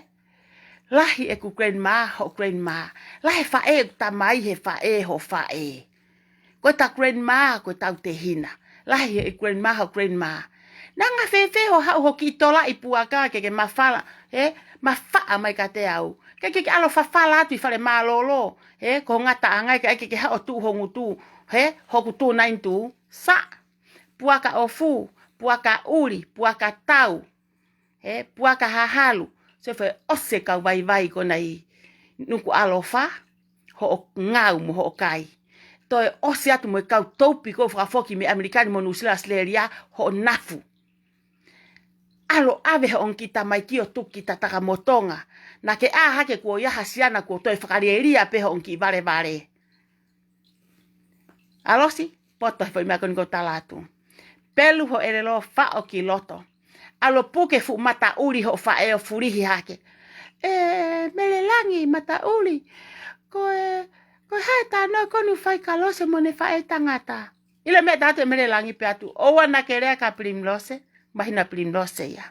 Lahi ʻeku grandma, hoʻo grandma. Lahi e faʻē ʻeku tamai he faʻē hoʻo faʻē. Ko ʻeta grandma, ko ʻetau tehina. Lahi ʻeku grandma, hoʻo grandma. Naʻa ngā fēfē hoʻo haʻu hoʻo kiʻi tola ʻi puaka ke ke mafala, he? Mafaʻa mai kiate au. Ke ke ke ʻalu ʻo fafala atu ʻi fale mālōlō. He? Ko e ngataʻanga ia ke, ke ke haʻu ʻo tuʻu ho ngutu. He? Hoku two nine two. Sa. Puaka ʻofu, puaka ʻuli, puaka tau. He puaka hahalu, so fē ʻosi e kau vaivai ko ena ʻi Nukuʻalofa, hoʻo ngāue mo hoʻo kai. Toe ʻosi atu mo e kau taupi ko ē fakafoki mei ʻAmelika ni mo Nuʻusila, ʻAositelēlia, hoʻo nafu. ʻAlu ʻo ʻave hoʻo kiʻi tamaiki ʻo tuku ki Tatakamotonga. Naʻa ke ʻā hake kuo ʻi ai ha siana kuo toe fakalielia pē hoʻo kiʻi valevale. ʻA Lose, poto he foʻi meʻa ko eni ʻoku ou tala atu. Pelu ho ʻelelo, faʻo ki loto. ʻAlu ʻo puke fuʻu mata ʻuli hoʻo faʻē ʻo fulihi hake. ʻE, Mele Langi, mata ʻuli. Ko e, ko e hā e talanoa ko eni ʻoku fai kia Lose mo ʻene faʻētangata. ʻIlo e meʻa ʻe tala atu ʻe Mele Langi pē atu. ʻOua naʻa ke lea kia Primrose, mahino ʻa Primrose ia.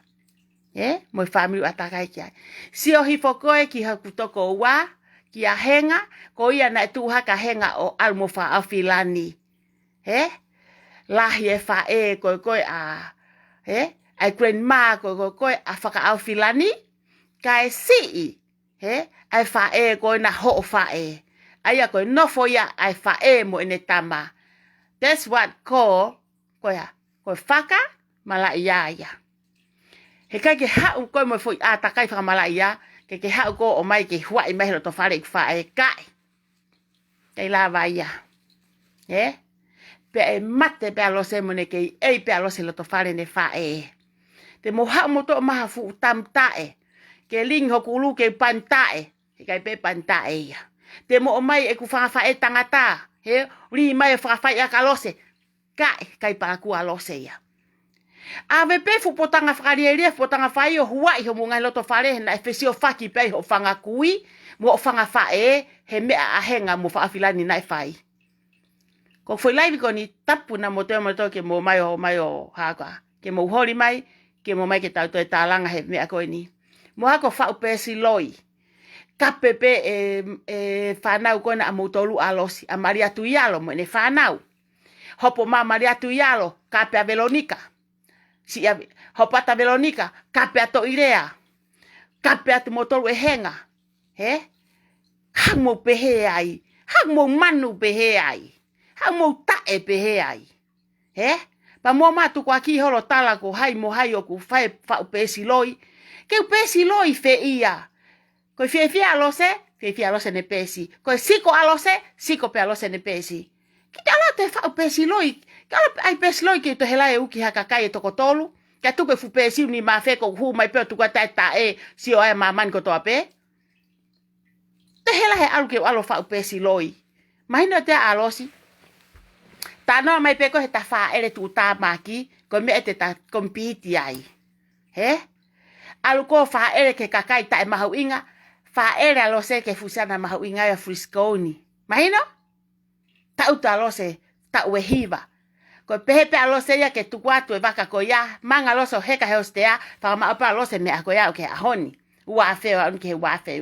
Ē, mo e fāmili ʻoku ʻātakai ki ai. Sio hifo koe ki hoku tokoua, kia Henga, ko ia naʻe tuʻu hake ʻa Henga ʻo ʻalu mo Fakaʻaufilani. He? Lahi e faʻē ko ē ko ē ʻa, he? ʻA e grandma ko ē ko ē ko ē ʻa Fakaʻaufilani, kae siʻi, he? ʻA e faʻē ko ē naʻe hoʻo faʻē. ʻA ia ko e nofo ia ʻa e faʻē mo ʻene tama. That's what call, ko ia, ko e fakamalaʻia ia. He ʻikai ke haʻu koe mo e foʻi ʻātakai fakamalaʻia, ke ke haʻu koe ʻo ʻomai ke huaʻi mai he loto fale ʻeku faʻē, ʻikai. ʻIkai lava ia. He? Pea ʻe mate pē ʻa Lose mo ʻene kei ʻei pē ʻa Lose he loto fale ʻene faʻē. Te mou haʻu mo toʻo mai ha fuʻu tamu taʻe. Ke lingi hoku ʻulu ke u pani taʻe. He ʻikai pē pani taʻe ia. Te mou ʻomai ʻeku fanga faʻē tangata. He? Lī mai ʻo fakafaiʻaki ʻa Lose. ʻIkai, ʻikai palakū ʻa Lose ia. ʻAve pē fuʻu potanga fakalielia, fuʻu potanga fai ʻo huaʻi homou ngaahi loto fale, he naʻe fesiofaki pē ai hoʻo fanga kui, mo hoʻo fanga faʻē, he meʻa ʻa Henga mo Fakaʻaufilani naʻe fai. Ko e foʻi laivi ko eni tapu na mo toe mo toe ke mou mai ʻo, mai ʻo haka. Ke mou holi mai, ke mou ʻomai ke tau toe tālanga he meʻa ko eni. Mo hako faʻu pēsiloi. Kape pē ʻe, ʻe fānau ko ena ʻa moutolu ʻa Losi, ʻa Malia Tuialo mo ʻene fānau. Hopo mai ʻa Malia Tuialo, kape ʻa Velonika. Siʻa, hopo atu ʻa Velonika, kape ʻa Toʻilea. Kape atu moutolu ʻe Henga. He? Haʻu mou pehē ai. Haʻu mou manu pehē ai. Haʻu mou taʻe pehē ai. He? Pea mou matukuaki holo tala ko hai mo hai ʻoku fai faʻu pēsiloi. Ke u pēsiloi fē ia. Ko e fiefia ʻa Lose, fiefia ʻa Lose ʻene pēsi. Ko e siko ʻa Lose, siko pē ʻa Lose ʻene pēsi. Kita ala te faʻu pēsiloi. Ke ala ai pēsiloi ke u toe hela e uki ha kakai ʻe toko tolu. Ke tuku e fuʻu pēsi ʻe nima afe ko u hū mai pē ʻo tuku atu e taʻe, sio ai māmani kotoa pē. Toe hela he ʻalu ke u ʻalu ʻo faʻu pēsiloi. Mahino ʻiate au ʻa Losi. Talanoa mai pē ko e he ta fāʻele tuʻutāmaki, ko e meʻa te ta compete ai. He? ʻAlu ko e fāʻele ki he kakai taʻe mahuʻinga, fāʻele ʻa Lose ki he fuʻu siana mahuʻinga ʻi Frisco ni. Mahino? Taʻu ʻa Lose, taʻu ʻe hiva. Ko e pehē pē ʻa Lose ia ke tuku atu e vaka ko ia, manga Lose ʻo heka he ʻosi tea, fakamaʻopoʻopo ʻa Lose meʻa ko ia ʻo ki he ʻaho ni. Ua afe ʻo aʻu ki he ua afe.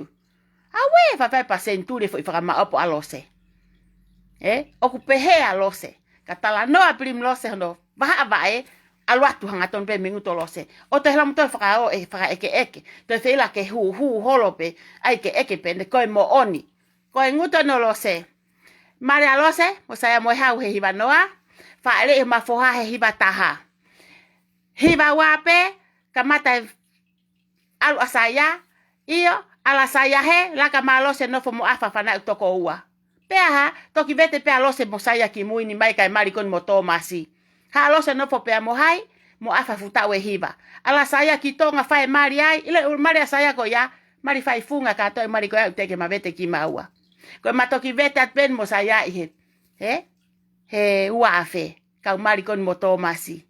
ʻAuē, faifai pea senituli e foʻi fakamaʻopoʻopo ʻa Lose. Ē, ʻoku pehē ʻa Lose. Ka talanoa Pilim Lose hono vahaʻa vaʻe, ʻalu atu hangatonu pē mei ngutu ʻo Lose. ʻO toe hela mo toe fakaʻoʻe, fakaʻekeʻeke. Toe feila ke hū, hū holo pē, ʻai ke ʻeke pē, ne ko e moʻoni. Ko e ngutu ʻo Lose. Mali ʻa Lose, Mosaia Moehau he hiva noa. Fāʻeleʻi homa foha he hiva taha. Hiva ua pē, kamata e ʻalu ʻa Saia, ʻio, ʻalu ʻa Saia he, laka mai ʻa Lose nofo mo ʻAfa fanauʻi toko ua. Pea hā, toki vete pē ʻa Lose mo Saia ki mui ni mai kae mali ko eni mo Tōmasi. Haʻu ʻa Lose nofo pea mo hai, mo ʻAfa fuʻu taʻu ʻe hiva. ʻAlu ʻa Saia ki Tonga fai e mali ai, ʻilo e mali ʻa Saia ko ia, mali fai funga kātoa e mali ko ia ʻoku teʻeki ke ma vete kimaua. Ko ʻema toki vete atu pē eni mo Saia ʻi he, he, he ua afe, kau mali ko eni mo Tōmasi.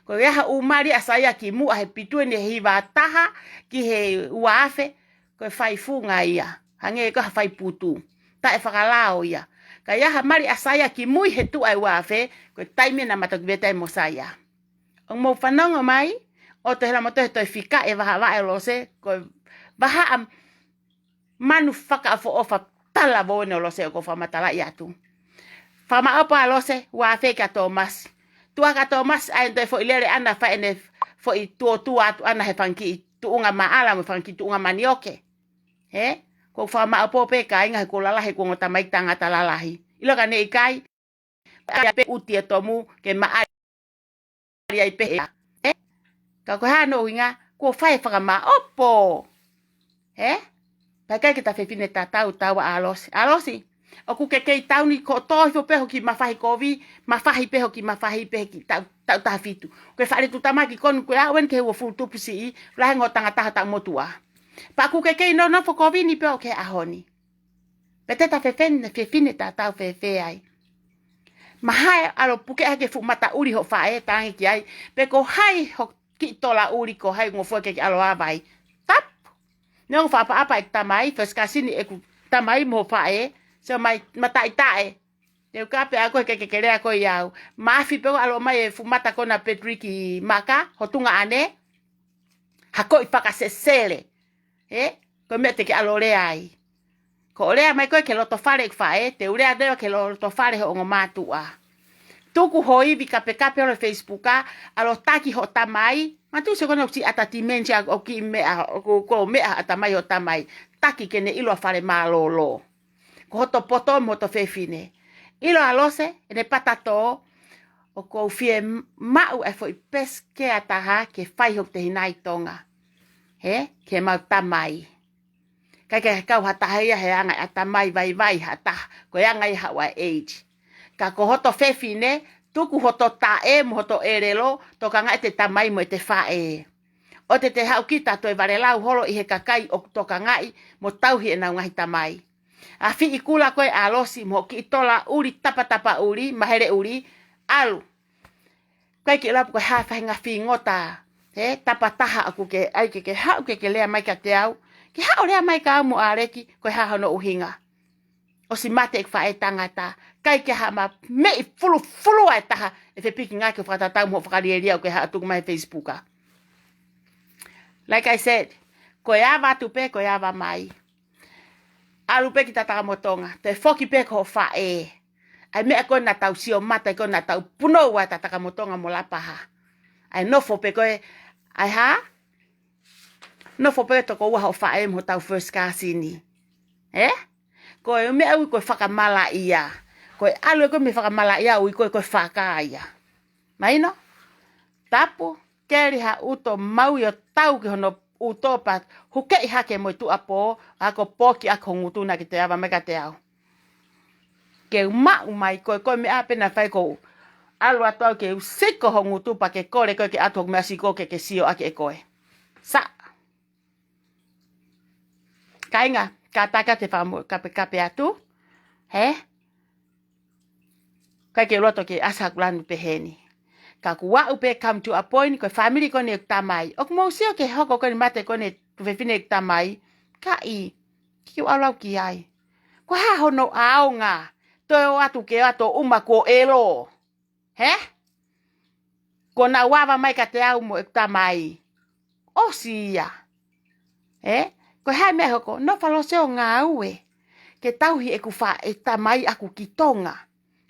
Ko e ʻaho ʻoku mali ʻa Saia kimuʻa he pitue ni he hiva taha ki he ua afe, ko e fai funga ia. Hangē ko ha fai putu. Taʻe fakalao ia. Ka ʻi ai ha mali ʻa Saia ki mui he tuʻa ʻe ua afe, ko e taimi ena ʻema toki vete ai mo Saia. ʻOku mou fanongo mai, ʻo toe hela mo toe toe fika e vahaʻa vaʻe ʻo Lose, ko e vahaʻa manu fakaʻofoʻofa talavou eni ʻo Lose ʻoku ou fakamatalaʻi atu. Fakamaʻopoʻopo ʻa Lose, ua afe kia Tōmasi. Tuʻa kia Tōmasi, ʻai ʻene toe foʻi lele ʻana fai ʻene foʻi tuotua atu ʻana he fanga kiʻi tuʻunga maʻala mo e fanga kiʻi tuʻunga manioke. He? ʻOku ou fakamaʻopoʻopo pē kāinga he kuo lalahi, kuo ongo tamaiki tangata lalahi. ʻIlo ka ne ʻikai, ʻikai pē ʻuti e tomu ke maʻali ai pē ʻe ia. He? Ka ko e hā hono ʻuhinga, kuo fai e fakamaʻopoʻopo. He? Pea ʻikai ke ta fefine tatau taua ʻa Losi. ʻA Losi, ʻoku ke kei tau ni ko e tō hifo pē hoʻo kiʻi mafahi kovi, mafahi pē hoʻo kiʻi mafahi pē he kiʻi taʻu, taʻu taha fitu. Ko e fale tuʻutāmaki ko eni ko e aʻu eni ki he uofulu tupu siʻi, lahi ange hoʻo tangata taʻu motuʻa. Pea ʻoku ke kei nonofo kovi ni pē ʻo ki he ʻaho ni. Pea te ta fefine, fefine tatau fēfē ai. Mahalo ʻalu puke ake fuʻu mata ʻuli hoʻo faʻē tangi ki ai. Pe ko hai hoʻo kiʻi tola ʻuli ko hai ngofua ke ke ʻalu ʻo ʻave ai. Tapu. Neongo fakaʻapaʻapa ʻeku tamai, first cousin ʻeku tamai mo hoʻo faʻē. So mai mataʻitaʻe. Te u kape ʻa koe ke ke lea koe ʻiate au. Mafi pē ʻo ʻalu mai e fuʻu mata ko ena Patrick Maka, hoʻo tuongaʻane. Hakoʻi fakasesele. He? Ko e meʻa te ke ʻalu ʻo lea ai. Ko e lea mai ko ē ki he loto fale ʻeku faʻē, te u lea leva ki he loto fale hoʻo ongo mātuʻa. Tuku ho ivi kapekape holo he Facebook, ʻalu ʻo taki hoʻo tamai. Mātuʻa sio ko ena ʻoku siʻi ʻata dementia, ʻoku kiʻi meʻa, ʻoku, ʻoku meʻa ʻa e tamai hoʻo tamai. Taki ke ne ʻilo ʻa e fale mālōlō. Ko hoto poto mo hoto fefine. ʻIlo ʻa Lose, ʻene patatō, ʻoku ou fiemaʻu ʻa e foʻi peesi kehe ʻe taha ke fai hoku tehina ʻi Tonga. Hē, ke mau tamai. ʻIkai ke kau ha taha ia he anga ʻa e tamai vaivai ha taha, ko e anga ia haʻu ʻa e age. Ka ko hoto fefine, tuku hoto taʻe mo hoto ʻelelo, tokangaʻi ʻete tamai mo ʻete faʻē. ʻOua te te haʻu kita toe valelau holo ʻi he kakai ʻoku tokangaʻi mo tauhi ʻenau ngaahi tamai. ʻAfiki kula ko ē ʻa Losi mo hoʻo kiʻi tola ʻuli, tapatapa ʻuli, mahele ʻuli, ʻalu. ʻIkai ke ʻilo pe ko e hā e faʻahinga fingota, hē, tapataha ʻoku ke ʻai ke ke haʻu ke ke lea mai kiate au. Ke haʻu ʻo lea mai kia au mo ʻAleki, ko e hā hono ʻuhinga. ʻOsi mate ʻeku faʻē tangata, ʻikai ke ha ma meʻi fulufulu ʻa e taha ʻe fepiki ngā ke fakatatau mo hoʻo fakalielia ʻoku ke haʻu ʻo tuku mai he Facebook. Like I said, ko e ava atu pē, ko e ava mai. ʻAlu pē ki Tatakamotonga, toe foki pē ki hoʻo faʻē. ʻA e meʻa ko ē naʻa tau sio mata, ko ē naʻa tau punou ai Tatakamotonga mo Lapaha. ʻA e nofo pē ko ē, ʻa e hā? Nofo pē toko ua hoʻo faʻē mo hotau first cousin. Ē? Ko e meʻa ui ko e fakamalaʻia. Ko e ʻalu ē ko ē mei he fakamalaʻia ui ko ē ko e fakaʻaia. Mahino? Tapu, keli ha ʻuto maui ʻo tau ki hono ʻuto pea hukeʻi hake mo e tuʻapō, ako pō ki ako ngutu naʻa ke toe ava mai kiate au. Ke u maʻu mai ko e, ko e meʻa pē naʻe fai ko ē ʻalu atu au ke u siko ho ngutu pea ke kole ko ē ke ʻatu hoku meʻa siko ke ke sio ʻaki ʻe koe. Sa. Kāinga, kātaki ʻete fakamoʻoni kapekape atu. Hē? ʻIkai ke u loto ke ʻasi haku lanu pehē ni. Ka kuo aʻu pē come to a point, ko e family ko eni ʻeku tamai. ʻOku mou sio ki he hoko ko eni mate ko eni tuofefine ʻeku tamai. Kaʻi, ke u ʻalu au ki ai. Ko e hā hono ʻaonga? Toe ō atu ke ō atu ʻo ʻuma kuo ʻelo. Hē? Kuo nau ava mai kiate au mo ʻeku tamai. ʻOsi ia. Ē? Ko e hā e meʻa ʻe hoko? Nofo ʻa Lose ʻo ngāue ke tauhi ʻeku faʻē, tamai ʻaku ki Tonga.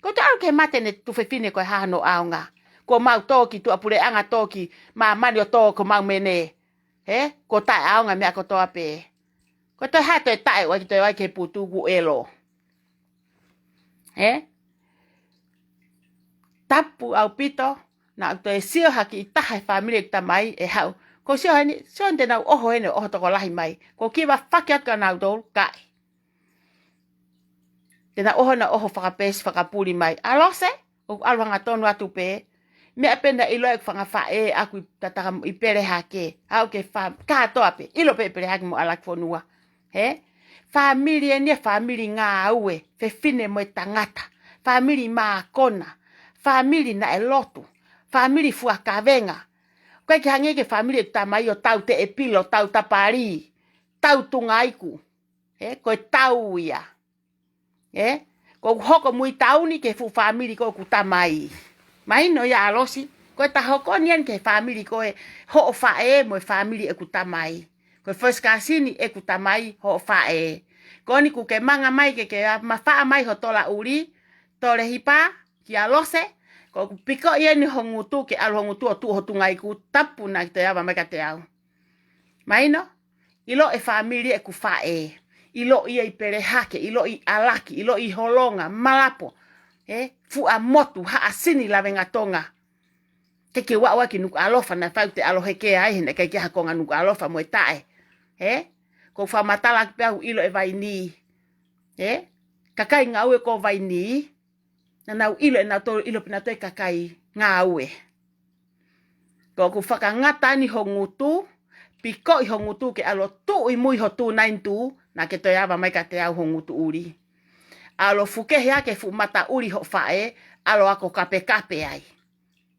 Ko e toe ʻalu ke mate ʻene tuofefine ko e hā hono ʻaonga? Kuo mau tō ki tuʻapuleʻanga, tō ki māmani ʻo tō ko mau mene. Hē? Kuo taʻeʻaonga e meʻa kotoa pē. Ko e toe hā e toe taʻe ʻo ʻai ke toe ʻai ke putu kuo ʻelo. Hē? Tapu ʻaupito, naʻa ku toe sio ha kiʻi taha he family ʻeku tamai ʻe haʻu. Ko e sio heni, sio heni te nau ʻoho heni ʻo ʻoho tokolahi mai. Ko e kiʻi vafaki atu kia nautolu, kaʻi. Te nau ʻoho na ʻoho fakapeesi fakapuli mai. ʻA Lose, ʻoku ʻalu hangatonu atu pē. Meʻa pē naʻe ʻilo ʻeku fanga faʻē ʻaku ʻi Tatakamotonga ʻi Pelehake. Haʻu ke fa-, kātoa pē. ʻIlo pē ʻe Pelehake mo ʻAlakifonua. Hē? Family eni ia, family ngāue, fefine mo e tangata. Family mākona. Family naʻe lotu. Family fua kavenga. ʻIkai ke hangē ki he family ʻeku tamai ʻo tau teʻepilo, tau tapali, tau tungaiku. Hē? Ko e tau ia. Ē? Ko ʻeku hoko mui tauni ki he fuʻu family ko ē ʻeku tamai. Mahino ia ʻa Losi, ko e ta hoko ni eni ki he family ko ē hoʻo faʻē mo e family ʻeku tamai. Ko e first cousin ʻeku tamai hoʻo faʻē. Ko eni kuo ke manga mai ke ke mafaʻa mai ho tola ʻuli, tole hipa, kia Lose, ko ʻeku piko ia ni ho ngutu ke ʻalu ho ngutu ʻo tuʻu ho tungaiku, tapu naʻa ke toe ava mai kiate au. Mahino, ʻilo e family ʻeku faʻē. ʻIlo ia ʻi Pelehake, ʻilo ʻi ʻAlaki, ʻilo ʻi Holonga, Malapo. Ē, Fuaʻamotu, Haʻasini, Lavengatonga. Ke ke ʻalu ʻa ki Nukuʻalofa naʻe fai ʻete ʻalu heke ai, he naʻe ʻikai ke ʻi ai ha konga Nukuʻalofa mo e taʻe. Ē, ko e fakamatala ʻaki pē au ʻilo e Vaini. Ē, kakai ngāue ko Vaini. Naʻa nau ʻilo ʻe nautolu, ʻilo pē nautolu e kakai ngāue. Ko ʻeku fakangata ni ho ngutu, pikoʻi ho ngutu ke ʻalu ʻo tuʻu ʻi mui ho two nine two, naʻa ke toe ava mai kiate au ho ngutu ʻuli. ʻAlu ʻo fukehe hake e fuʻu mata ʻuli hoʻo faʻē, ʻalu ʻo ako kapekape ai.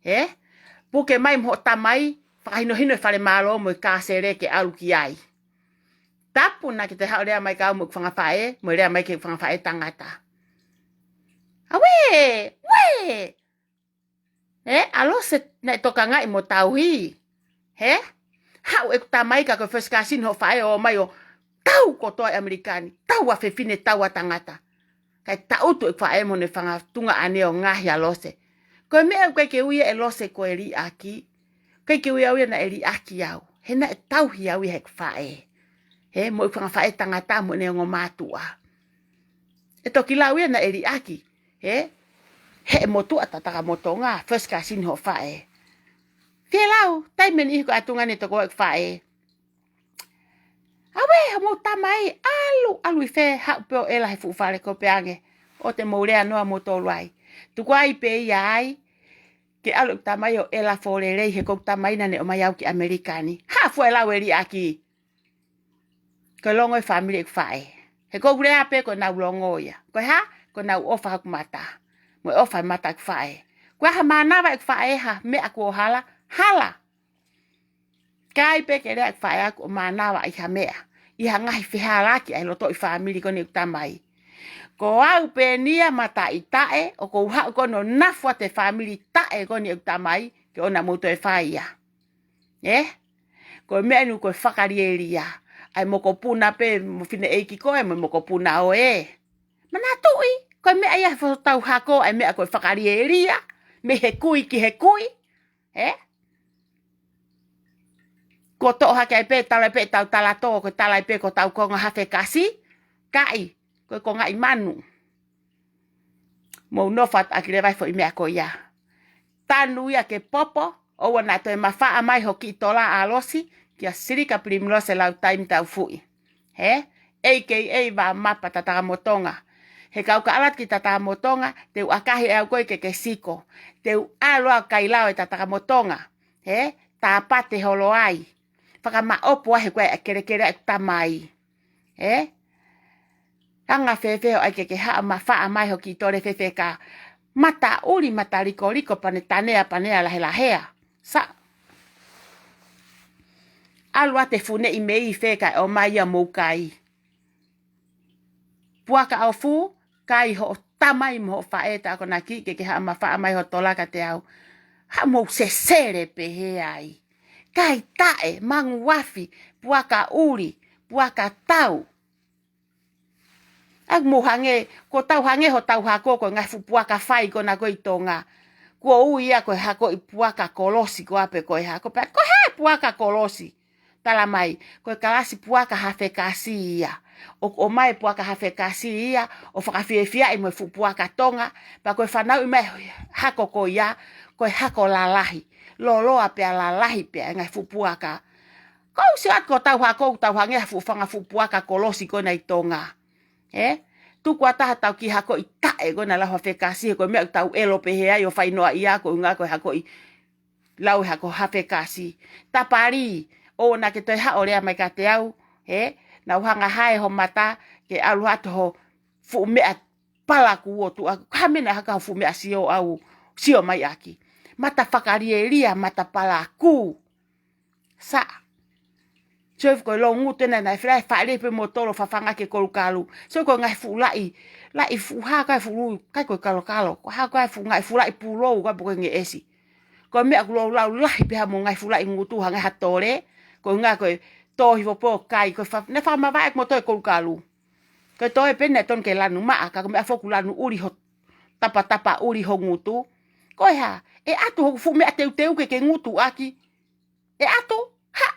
Ē? Puke mai mo hoʻo tamai, fakahinohino e falemālō mo e kāsele ke ʻalu ki ai. Tapu naʻa ke toe haʻu ʻo lea mai kia au mo ʻeku fanga faʻē, mo e lea mai ki he fanga faʻē tangata. ʻAuē! Uē! Ē, ʻa Lose naʻe tokangaʻi mo tauhi. Hē? Haʻu ʻeku tamai ka ko e first cousin hoʻo faʻē ʻo ō mai ʻo tau kotoa ʻi ʻAmelika ni, tau ʻa fefine, tau ʻa tangata. Kae taʻutu ʻeku faʻē mo ʻene fanga tuongaʻane ʻo ngaohi ʻa Lose. Ko e meʻa ʻoku ʻikai ke ui ʻe Lose ko e liʻaki. ʻIkai ke ui au ia naʻe liʻaki au. He naʻe tauhi au ia ʻe heʻeku faʻē. He mo ʻeku fanga faʻē tangata mo ʻene ongo mātuʻa. ʻE toki lau ia naʻe liʻaki. He, he ʻe motuʻa Tatakamotonga, first cousin hoʻo faʻē. Fie lau, taimi ʻe niʻihi ko e ʻatunga ni toko ʻeku faʻē. Aue, homou tamai, ʻalu, ʻalu ʻi fē, haʻu pē ʻo ʻela he fuʻu fale ko pē ange. ʻOua te mou lea noa moutolu ai. Tuku ai pē ia ai, ke ʻalu ʻeku tamai ʻo ʻela fōlelei, he ko ʻeku tamai naʻa ne ʻomai au ki ʻAmelika ni. Haʻu fua e lau e liʻaki. Ko e longo e fāmili ʻeku faʻē. He ko ʻeku lea pē ko ʻenau longo ia. Ko e hā, ko ʻenau ʻofa hoku mata. Mo e ʻofa e mata ʻeku faʻē. Ko e hā mānava ʻeku faʻē ha meʻa kuo hala, hala. ʻIkai pē ke lea ʻeku faʻē ʻaku ʻo mānava ʻi ha meʻa, ʻi ha ngaahi fehālaaki ʻa e lotoʻi fāmili ko eni ʻeku tamai. Ko au pē eni ia mataʻitaʻe, ʻoku ou haʻu ko eni ʻo nafu atu e fāmili taʻe ko eni ʻeku tamai, ke ʻoua naʻa mou toe fai ia. Ē? Ko e meʻa eni ko e fakalielia. ʻA e mokopuna pē mo fineʻeiki ko ē, mo e mokopuna ʻo ē. Manatuʻi, ko e meʻa ia he fo-, tau hako, ʻa e meʻa ko e fakalielia, mei he kui ki he kui. Ē? Ko e toʻo hake ai pē, tala pē tau tala tō, ko e tala ai pē ko tau konga hafekasi, kaʻi, ko e kongaʻi manu. Mou nofo atu ʻaki leva e foʻi meʻa ko ia. Tanu ia ke popo, ʻoua naʻa toe mafaʻa mai ho kiʻi tola ʻa Losi, kia Silika Pilimilose Lautaimi Taufuʻi. He? A K A Vamapa Tatakamotonga. He kau ka ʻalu atu ki Tatakamotonga, te u ʻakahi ʻe au koe ke ke siko. Te u ʻalu au kai lao e Tatakamotonga. He? Tāpate holo ai. Fakamaʻopo ai he ko e kelekele ʻeku tamai. Ē? Anga fēfē hoʻo ʻai ke ke haʻu mafaʻa mai ho kiʻi tole fefeka. Mata ʻuli, mata likoliko, pane tanea, panea lahelahea. Sa. ʻAlu atu e funeʻi mei fē kae ʻomai ia mou kai. Puaka ʻofu, kai hoʻo tamai mo hoʻo faʻē ta akonaki ke ke haʻu mafaʻa mai ho tola kiate au. Haʻu mou sesele pehē ai. Kai taʻe, manguafi, puaka ʻuli, puaka tau. ʻAi mou hangē, ko tau hangē ho tau hako ko e ngaahi fuʻu puaka fai ko ena ko ē ʻi Tonga. Kuo ui ia ko e hako ʻi puaka kolosi ko ē pē ko e hako pē, ko e hā e puaka kolosi. Tala mai, ko e kalasi puaka hafekasi ia. ʻOku ʻomai e puaka hafekasi ia, ʻo fakafiefiaʻi mo e fuʻu puaka Tonga, pea ko e fanauʻi mai hako ko ia, ko e hako lalahi. Loloa pea lalahi pea e ngaahi fuʻu puaka. Ko u sio atu ko tau hako, tau hangē ha fuʻu fanga fuʻu puaka kolosi ko ena ʻi Tonga. Ē? Tuku ʻa taha tau kiʻi hako ʻi taʻe ko ena lau hafekasi, he ko e meʻa ʻoku tau ʻelo pehē ai ʻo fai noa ia ko e ʻuhinga ko e hako ʻi lau e hako hafekasi. Tapali, ʻoua naʻa ke toe haʻu ʻo lea mai kiate au, ē? Naʻa u hanga hae ho mata, ke ʻalu atu ho fuʻu meʻa palaku ʻo tuʻa, ha meʻa naʻa haka ho fuʻu meʻa sio au, sio mai ʻaki. Mata fakalielia, mata palaku. Sa. Sio ko e loungutu ena naʻe fela e faʻele pē mo tolo fafanga ke kolukalu. Sio ko e ngaahi fuʻu laʻi, laʻi fuʻu hā ko e fuʻu, kai ko e kalokalo, ko e hā ko e fuʻu ngaahi fuʻu laʻi pulou ko e poko ngeʻesi. Ko e meʻa kuo lau lahi pē ha mo e ngaahi fuʻu laʻi ngutu hangē ha tole, ko e ʻuhinga ko e tō hifo pē ʻo kai, ko e fa-, ne fakamavae mo toe kolukalu. Ko e toe pē naʻe tonu ke lanu maʻa, ka ko e meʻa foki ʻoku lanu ʻuli ho tapatapa ʻuli ho ngutu. Ko e hā, ʻe ʻatu hoku fuʻu meʻa teuteu ke ke ngutu ʻaki. ʻE ʻatu, ha,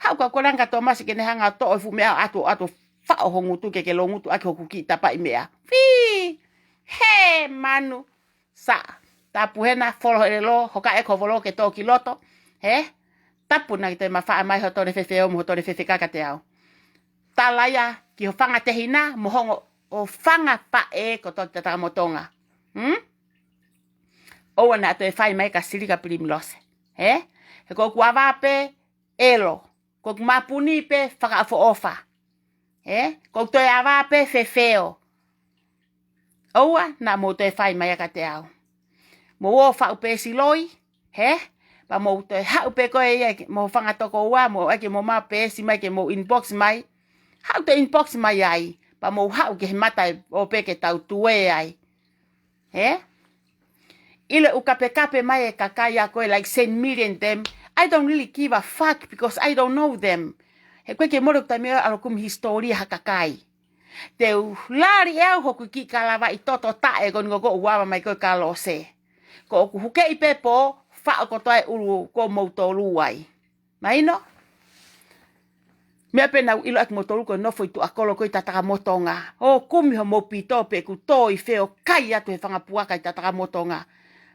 haʻu ka ko langa Tomasi ke ne hanga ʻo toʻo e fuʻu meʻa ʻatu, ʻatu faʻo ho ngutu ke ke loungutu ʻaki hoku kiʻi tapaʻi meʻa. Fī, he manu. Sa, tapu hena, folo he lelo, hoka e ko volo ke tō ki loto. He? Tapu naʻa ke toe mafaʻa mai ho tole fefeo mo ho tole fefeka kiate au. Tala ia ki ho fanga tehina, mo ho ongo, ʻo fanga faʻē ko Toki Tatakamotonga. Hmm? ʻOua naʻa toe fai mai kia Silika Pilimilose. He? He ko ʻeku ava pē, ʻelo. Ko ʻeku mapuni pē, fakaʻofoʻofa. He? Ko ʻeku toe ava pē, fefeo. ʻOua naʻa mou toe fai mai ia kiate au. Mou ō faʻu peesi loi, he? Pea mou toe haʻu pē ko ē ia ke, mo fanga tokoua, mou ʻai ke mou maʻu peesi mai ke mou inbox mai. Haʻu toe inbox mai ai, pea mou haʻu ki he mata ʻo pē ke tau tuē ai. He? ʻIlo ʻoku kapekape mai e kakai ʻa ko ē like Saint Miriam them. I don't really give a fuck because I don't know them. He ʻoku ʻikai ke mole ʻeku taimi ʻo ʻalu ʻo kumi hisitōlia ha kakai. Te u lali ʻe au hoku kiʻi kalavaʻi toto taʻe ko eni ko ē ʻoku ava mai ko ē Kalose. Ko ʻeku hukeʻi pē pō, faʻo kotoa e ʻulu ko moutolu ai. Mahino? Meʻa pē naʻa ku ʻilo ʻaki moutolu ko e nofo ʻi tuʻa kolo ko ē ʻi Tatakamotonga. ʻO kumi homou pito pe ʻoku tō ʻi fē ʻo kai atu he fanga puaka ʻi Tatakamotonga.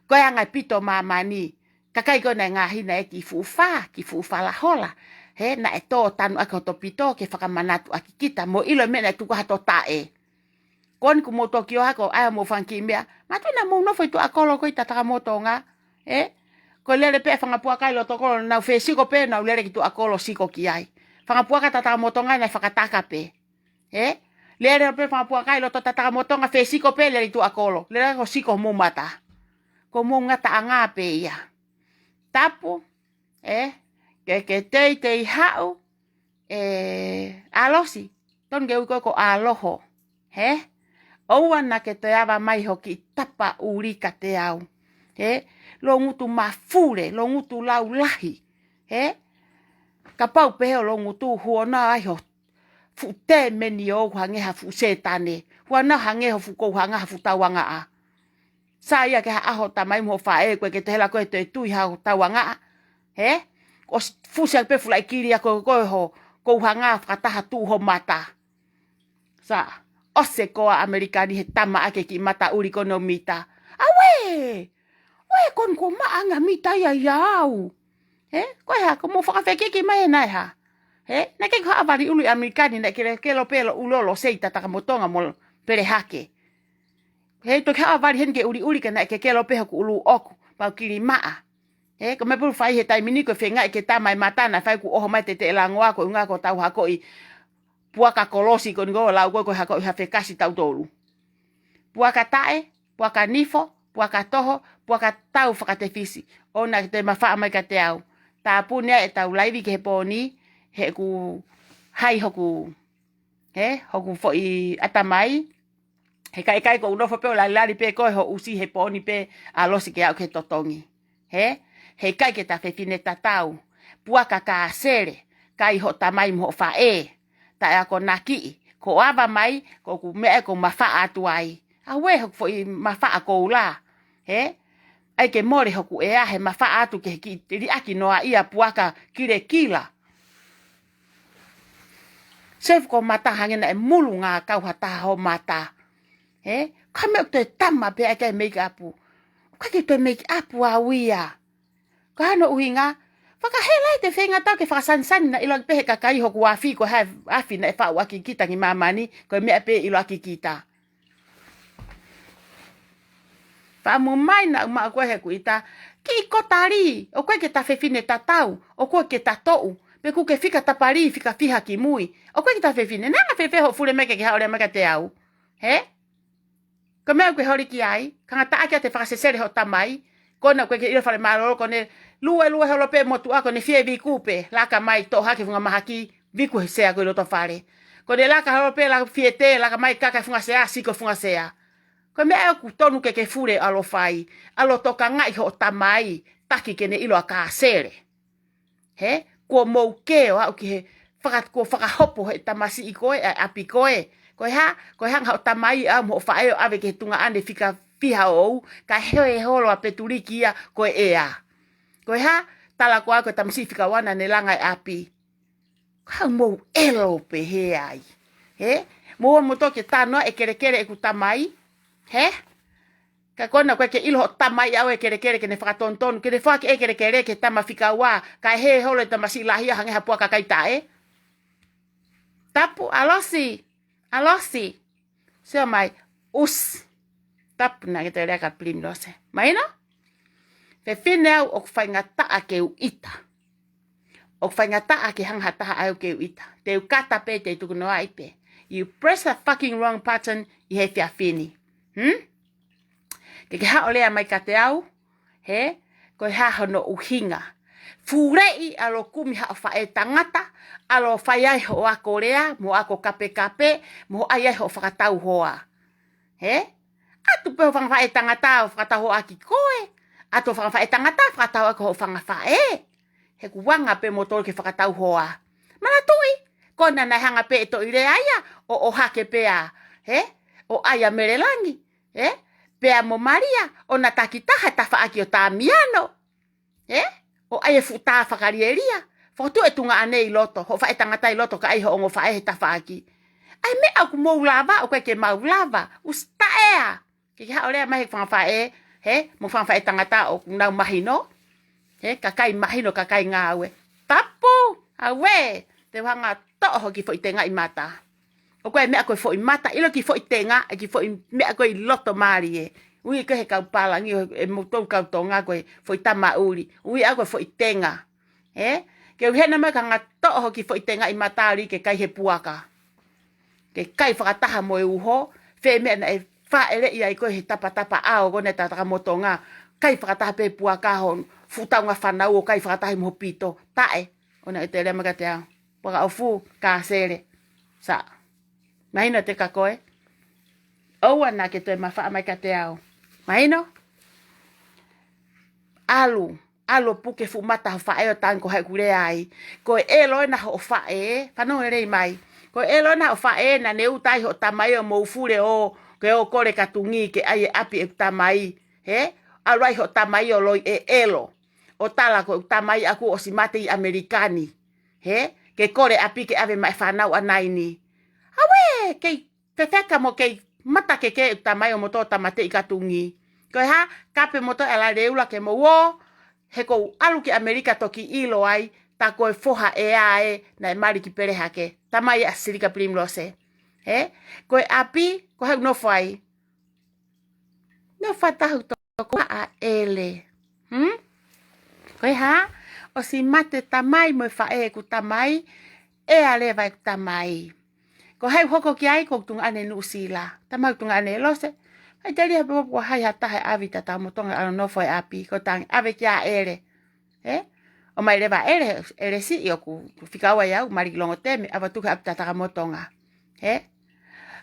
Ko e anga e pito māmani. Kakai ko ē naʻe ngaahi naʻe kiʻi fuʻu fā, kiʻi fuʻu falahola. He naʻe tō tanu ʻaki hoto pito ke fakamanatu ʻaki kita. Mo ʻilo e meʻa naʻe tuku ʻa hoto taʻe. Ko eni kuo mou toki ō hake ʻo ʻai homou fanga kiʻi meʻa. Mātuʻaki naʻa mou nofo ʻi tuʻa kolo ko ē ʻi Tatakamotonga. Ē? Ko e lele pē fanga puaka ʻi loto kolo, nau fēsiko pē, nau lele ki tuʻa kolo siko ki ai. Fanga puaka Tatakamotonga naʻe fakataka pē. Ē? Lele pē fanga puaka ʻi loto Tatakamotonga, fēsiko pē, lele ki tuʻa kolo. Lele ko siko homou mata. Ko homou ngataʻanga pē ia. Tapu, ē? Ke, ke teitei haʻu, ē, ʻAlosi. Tonu ke ui koe ko ʻAloho. He? ʻOua naʻa ke toe ava mai hoʻo kiʻi tapa ʻuli kiate au. He? Loungutu mafule, loungutu laulahi. He? Kapau pē he ʻo loungutu huana ai ho fuʻu tēmeni ʻo hangē ha fuʻu sētane. Huana hangē ho fuʻu kouhanga, ha fuʻu tauangaʻa. Saiʻia ke ha ʻaho tamai mo faʻē, ko e ke te hela ko e te tui ha tauangaʻa. He? ʻO s-, fusi ake pē fulaʻikili ʻa ko, ko e ho kouhanga fakataha tuʻu ho mata. Sa, ʻosi ko ʻa ʻAmelika ni he tama ake kiʻi mata ʻuli ko eni ʻo mita. ʻAuē! ʻOe, ko eni ko maʻanga mita ia ia au. He? Ko e hā, ko mou fakafekiki mai ʻe naʻe hā. He? Naʻe ʻikai ko ha ʻavali ʻulu ʻi ʻAmelika ni, naʻe kele, kelo pē lo ʻulu ʻo Lose ʻi Tatakamotonga mo pele hake. He toki haʻu ʻavali heni ke ʻuliʻuli ka naʻe kekelo pē hoku ʻulu ʻoku, pau kili maʻa. He, ko e meʻa pē ʻoku fai he taimi ni ko e feingaʻi ke tama e mata naʻe fai kuo ʻoho mai te te langoa ko e ʻuhinga ko ʻetau hakoʻi puaka kolosi ko eni ko e lau ko ē ko e hakoʻi ha fekasi tautolu. Puaka taʻe, puaka nifo, puaka toho, puaka tau fakatefisi. ʻOua naʻa ke toe mafaʻa mai kiate au. Tāpuni ʻetau laivi ki he pō ni, he ʻoku hai hoku, he, hoku foʻi ʻatamai. He ʻikai, ʻikai ko u nofo pē ʻo lalilali pē ko e ho ʻusi he pō ni pē ʻAlosi ke aʻu ki he totongi. He? He ʻikai ke ta fefine tatau. Puaka kāsele, kai hoʻo tamai mo hoʻo faʻē. Taʻe akonakiʻi, ko ʻava mai, ko ʻeku meʻa ē ko e mafaʻa atu ai. ʻAuē hoku foʻi mafaʻa koula. He? ʻAi ke mole hoku ʻea he mafaʻa atu ke he kiʻi liʻaki noa ia puaka kilekila. Sefu ko mata hangē naʻe mulu ngā kau ha taha ho mata. He? Ka meʻa ʻoku toe tama pē ʻai ke make up. ʻOku ʻikai ke toe make up au ia. Ka hano ʻuhinga, fakahela ʻi te feinga tau ke fakasanisani naʻe ʻilo pē he kakai hoku afi ko e hā e afi naʻe faʻu ʻaki kita ki māmani, ko e meʻa pē ʻilo ʻaki kita. Faʻamu mai naʻa ku maʻu ko e he kuita, kiʻi kotali, ʻoku ʻikai ke ta fefine tatau, ʻoku ʻikai ke ta toʻu, pe ʻoku ke fika tapali, fika fiha ki mui, ʻoku ʻikai ke ta fefine, naʻa ngā fēfē hoʻo fule mai ke ke haʻu ʻo lea mai kiate au. He? Ko e meʻa ʻoku ke holi ki ai, ka ngata ake ʻa te fakasesele hoʻo tamai, ko ena ʻoku ʻikai ke ʻilo fale mālōlō, ko ʻene luelue holo pē motuʻa, ko ʻene fie viku pē, laka mai toʻo hake funga mahaki, viku he sea ko ē ʻi loto fale. Ko ʻene laka holo pē, laka fie tē, laka mai kaka funga sea, siko funga sea. Ko e meʻa ē ʻoku tonu ke ke fule ʻalu ʻo fai, ʻalu ʻo tokangaʻi hoʻo tamai, taki ke ne ʻilo ʻa kāsele. He, kuo mou kē ʻo aʻu ki he faka-, kuo fakahopo he tamasiʻi ko ē, ʻa e ʻapi ko ē. Ko e hā, ko e hanga hoʻo tamai ʻamu hoʻo faʻē ʻo ʻave ki he tuongaʻane fika fiha ʻoʻou, kae hē holo ʻa Petuliki ia ko e ʻea. Ko e hā, tala ko ā ko e tamasiʻi fika ua naʻa ne langa e ʻapi. Ka mou ʻelo pē he ai. He, mou ō mou toki tanoa e kelekele ʻeku tamai. He, ka ko ena ʻoku ʻikai ke ʻilo hoʻo tamai ʻaʻau e kelekele ke ne fakatonutonu, ke ne foaki e kelekele ki he tama fika ua, kae hē holo e tamasiʻi lahi ia hangē ha puaka kai taʻe. Tapu, ʻAlosi, ʻAlosi. Sio mai, ʻusi. Tapu naʻa ke toe lea kia Primrose. Mahino? Fefine au ʻoku faingataʻa ke u ʻita. ʻOku faingataʻa ke hanga ha taha ʻai au ke u ʻita. Te u kata pē, te u tukunoaʻi pē. You press the fucking wrong button ʻi he efiafi ni. Hmm? Ke ke haʻu ʻo lea mai kiate au, he, ko e hā hono ʻuhinga. Fuleʻi ʻalu ʻo kumi haʻo faʻētangata, ʻalu ʻo fai ai hoʻo ako lea, mo e ako kapekape, mo ʻai ai hoʻo fakatau hoa. He? ʻAtu pē hoʻo fanga faʻētangata ʻo fakatau hoa ʻaki koe. ʻAtu hoʻo fanga faʻētangata fakatau ʻaki hoʻo fanga faʻē. He ʻoku anga pē moutolu ke fakatau hoa. Manatuʻi, Ko ena naʻe hanga pē ʻe Toʻilea ia ʻo, ʻo hake pea, hē? ʻO ʻai ʻa Melelangi, hē? Pea mo Malia, ʻo na takitaha he tafaʻaki ʻo Tamiano, hē? ʻO ʻai e fuʻu tā fakalielia. Fokotuʻu e tuongaʻane ʻi loto, hoʻo faʻētangata ʻi loto, ka ʻai hoʻo ongo faʻē he tafaʻaki. ʻAi meʻa ʻoku mou lava, ʻoku ʻikai ke mau lava, ʻosi taʻea. Ke ke haʻu ʻo lea mai he fanga faʻē, hē, mo fanga faʻētangata ʻoku nau mahino. Hē, kakai mahino, kakai ngāue. Tapu, ʻauē, te u hanga toʻo hoʻo kiʻi foʻi tenga ʻi mata. ʻOku ʻi ai e meʻa ko e foʻi mata, ʻilo e kiʻi foʻi tenga, ʻa e kiʻi foʻi meʻa ko ē ʻi loto mālie. ʻUhi ko ē he kau pālangi, ʻe moutolu kau Tonga ko e foʻi tama ʻuli. ʻUhi ʻa ko e foʻi tenga. Hē? Ke u hena mai ka hanga toʻo hoʻo kiʻi foʻi tenga ʻi mata ʻo lī ke kai he puaka. Ke kai fakataha mo e uho, fē meʻa naʻe fāʻeleʻi ai koe he tapatapa ʻao ko ena ʻa e Tangata Motonga. Kai fakataha pē puaka hono fuʻu taunga fānau ʻo kai fakataha mo e pito. Taʻe, ʻo na ʻe tele mai kiate au. Puaka ʻofu, kāsele. Sa. Mahino atu kia koe. ʻOua naʻa ke toe mafaʻa mai kiate au. Mahino? ʻAlu. ʻAlu ʻo puke fuʻu mata ho faʻē ʻo tangi ko hai ʻoku lea ai. Ko e ʻelo ena hoʻo faʻē, fanongo lelei mai. Ko e ʻelo ena hoʻo faʻē naʻa ne uta ai hoʻo tamai ʻo mou fule ʻo, ke ō kole katungi ke ʻai e ʻapi ʻeku tamai. Hē? ʻAlu ai hoʻo tamai ʻo loi e ʻelo. ʻO tala ko ʻeku tamai ʻaku ʻosi mate ʻi ʻAmelika ni. Hē? Ke kole ʻapi ke ʻave maʻa e fānau ʻanai ni. ʻAuē, kei fefeka mo kei mata keke ʻeku tamai ʻo moutolu tāmateʻi katungi. Ko e hā, kape moutolu ʻa Laleula ke mou ō, he ʻoku ou ʻalu ki ʻAmelika toki ʻilo ai, tā ko e foha ʻea ē naʻe mali ki Pelehake. Tamai ʻa Silika Pilimilose. Hē? Ko e ʻapi, ko hai ʻoku nofo ai? Nofo fakataha ʻoku tokolahi ʻa ʻEle. Hmm? Ko e hā, ʻosi mate tamai mo e faʻē ʻeku tamai, ʻea leva ʻeku tamai. Ko hai ʻoku hoko ki ai, ko ʻeku tuongaʻane Nuʻusila. Tamai ʻeku tuongaʻane Lose. Faʻiteliha pē pe ko hai ha taha ʻe ʻave ʻi Tangata Motonga ʻo nofo he ʻapi, ko e tangi ʻave kia ʻEle. Hē? ʻOmai leva ʻEle, ʻEle siʻi ʻoku fika ua ia ʻoku mali ki Longoteme, ʻave ʻo tuku he ʻapi Tangata Motonga. Hē?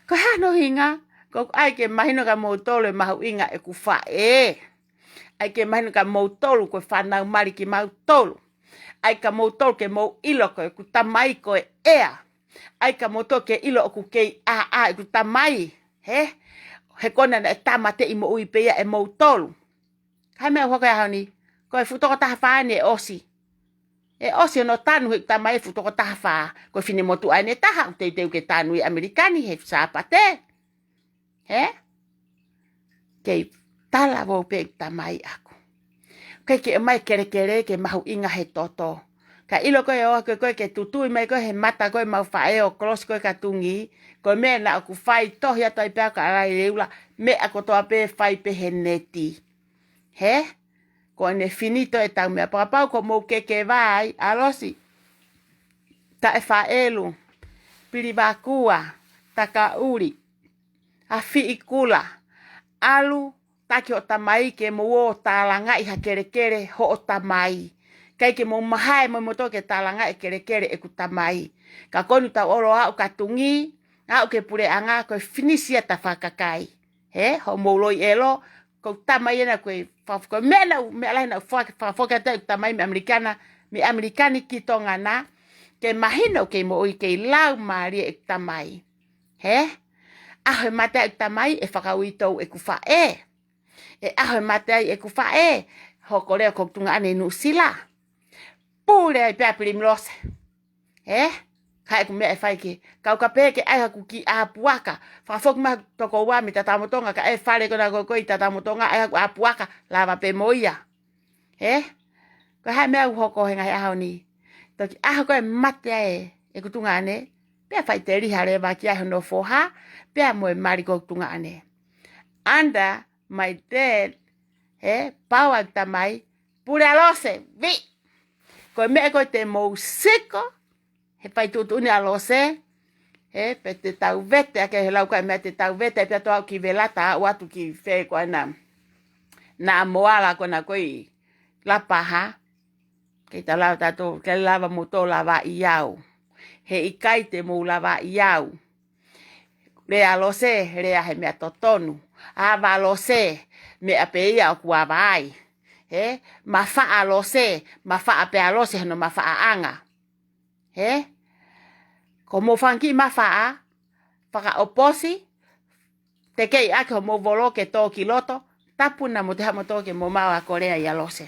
Ko e hā hono ʻuhinga, ko e ʻai ke mahino kia moutolu e mahuʻinga ʻeku faʻē. ʻAi ke mahino kia moutolu ko e fānau mali kimautolu. ʻAi kia moutolu ke mou ʻilo ko ʻeku tamai ko e ʻea. ʻAi kia moutolu ke ʻilo ʻoku kei ʻā ʻeku tamai. Hē? He ko ena naʻe tāmateʻi moʻui pē ia ʻe moutolu. Ka e meʻa ʻoku hoko he ʻaho ni, ko e fuʻu toko taha fā ni ʻe ʻosi. ʻE ʻosi hono tanu heʻeku tamai e fuʻu toko taha fā. Ko e finemotuʻa ʻeni ʻe taha ʻoku teuteu ke tanu ʻi ʻAmelika ni he Sāpate. Hē? Kei tala vou pē ʻeku tamai ʻaku. Kei ke ʻomai kelekele ke mahuʻinga he toto. Ka ʻilo ko ē ʻoku ʻikai ko ē ke tutui mai ko ē he mata ko ē ʻemau faʻē ʻo kolosi ko ē katungi. Ko e meʻa naʻa ku fai tohi atu ai pē au kia Laleula, meʻa kotoa pē fai pē he neti. Hē? Ko ʻene finito ʻetau meʻa. Fakapapau ʻoku mou kekeva ai, ʻa Losi, Taʻefaʻelu, Pilivakua, Takaʻuli, ʻa Fiʻikula. ʻAlu, taki hoʻo tamai ke mou ō ʻo tālangaʻi ha kelekele hoʻo tamai. ʻIkai ke mou mahae mo moutolu ke tālangaʻi e kelekele ʻeku tamai. Ka ko eni ʻoku tau ʻalu ʻo aʻu katungi, aʻu ki he puleʻanga, ko e finisi ia ʻeta fakakakai. Hē, hoʻomou loi ʻelo, ko ʻeku tamai ena ko e fa-, ko e meʻa naʻa, meʻa lahi naʻa ku faka-, fakafoki atu ʻeku tamai mei ʻAmelika na, mei ʻAmelika ni ki Tonga na, ke mahino ʻoku kei moʻui, kei laumālie ʻeku tamai. Hē? ʻAho e mate ʻeku tamai ʻe fakauitou ʻeku faʻē. ʻE ʻaho e mate ai ʻeku faʻē, hoko leva ko ʻeku tuongaʻane Nuʻusila. Pule ai pē ʻa Pilimilose. Hē? Ka ʻeku meʻa ʻe fai ke, kau ka pehē ke ʻai haku kiʻi ʻā puaka. Fakafoki mai tokoua mei Tangata Motonga, kae fale ko ena ko ē ʻi Tangata Motonga, ʻai haku ʻā puaka, lava pē mo ia. Hē? Ko e hā e meʻa ʻoku hoko he ngaahi ʻaho ni? Toki ʻaho ko ē mate ai ʻeku tuongaʻane, pea faʻiteliha leva ki ai hono foha, pea mo e mali ko ʻeku tuongaʻane. Under my dead, hē, power ʻeku tamai, pule ʻa Lose, vi! Ko e meʻa ko ē te mou siko, he fai tuʻutuʻuni ʻa Lose, hē, pea te tau vete, ʻa e ke he lau ka e meʻa te tau vete, pea tau aʻu ki Velata, aʻu atu ki fē ko ena. Naʻa mo ala ko ena ko ē ʻi Lapaha, kei ta lava tatou, kei lava moutolu lavaʻi au. He ʻikai te mou lavaʻi au. Lea ʻa Lose, lea he meʻa totonu. ʻAva ʻa Lose, meʻa pē ia ʻoku ʻava ai. Hē, mafaʻa ʻa Lose, mafaʻa pē ʻa Lose hono mafaʻaʻanga. Hē? Ko hoʻomou fanga kiʻi mafaʻa, fakaʻoposi, tekeʻi ʻaki hoʻomou volo ke tō ki loto, tapu naʻa mou toe haʻu mo tō ke mou maʻu ʻa Kolea ʻia Lose.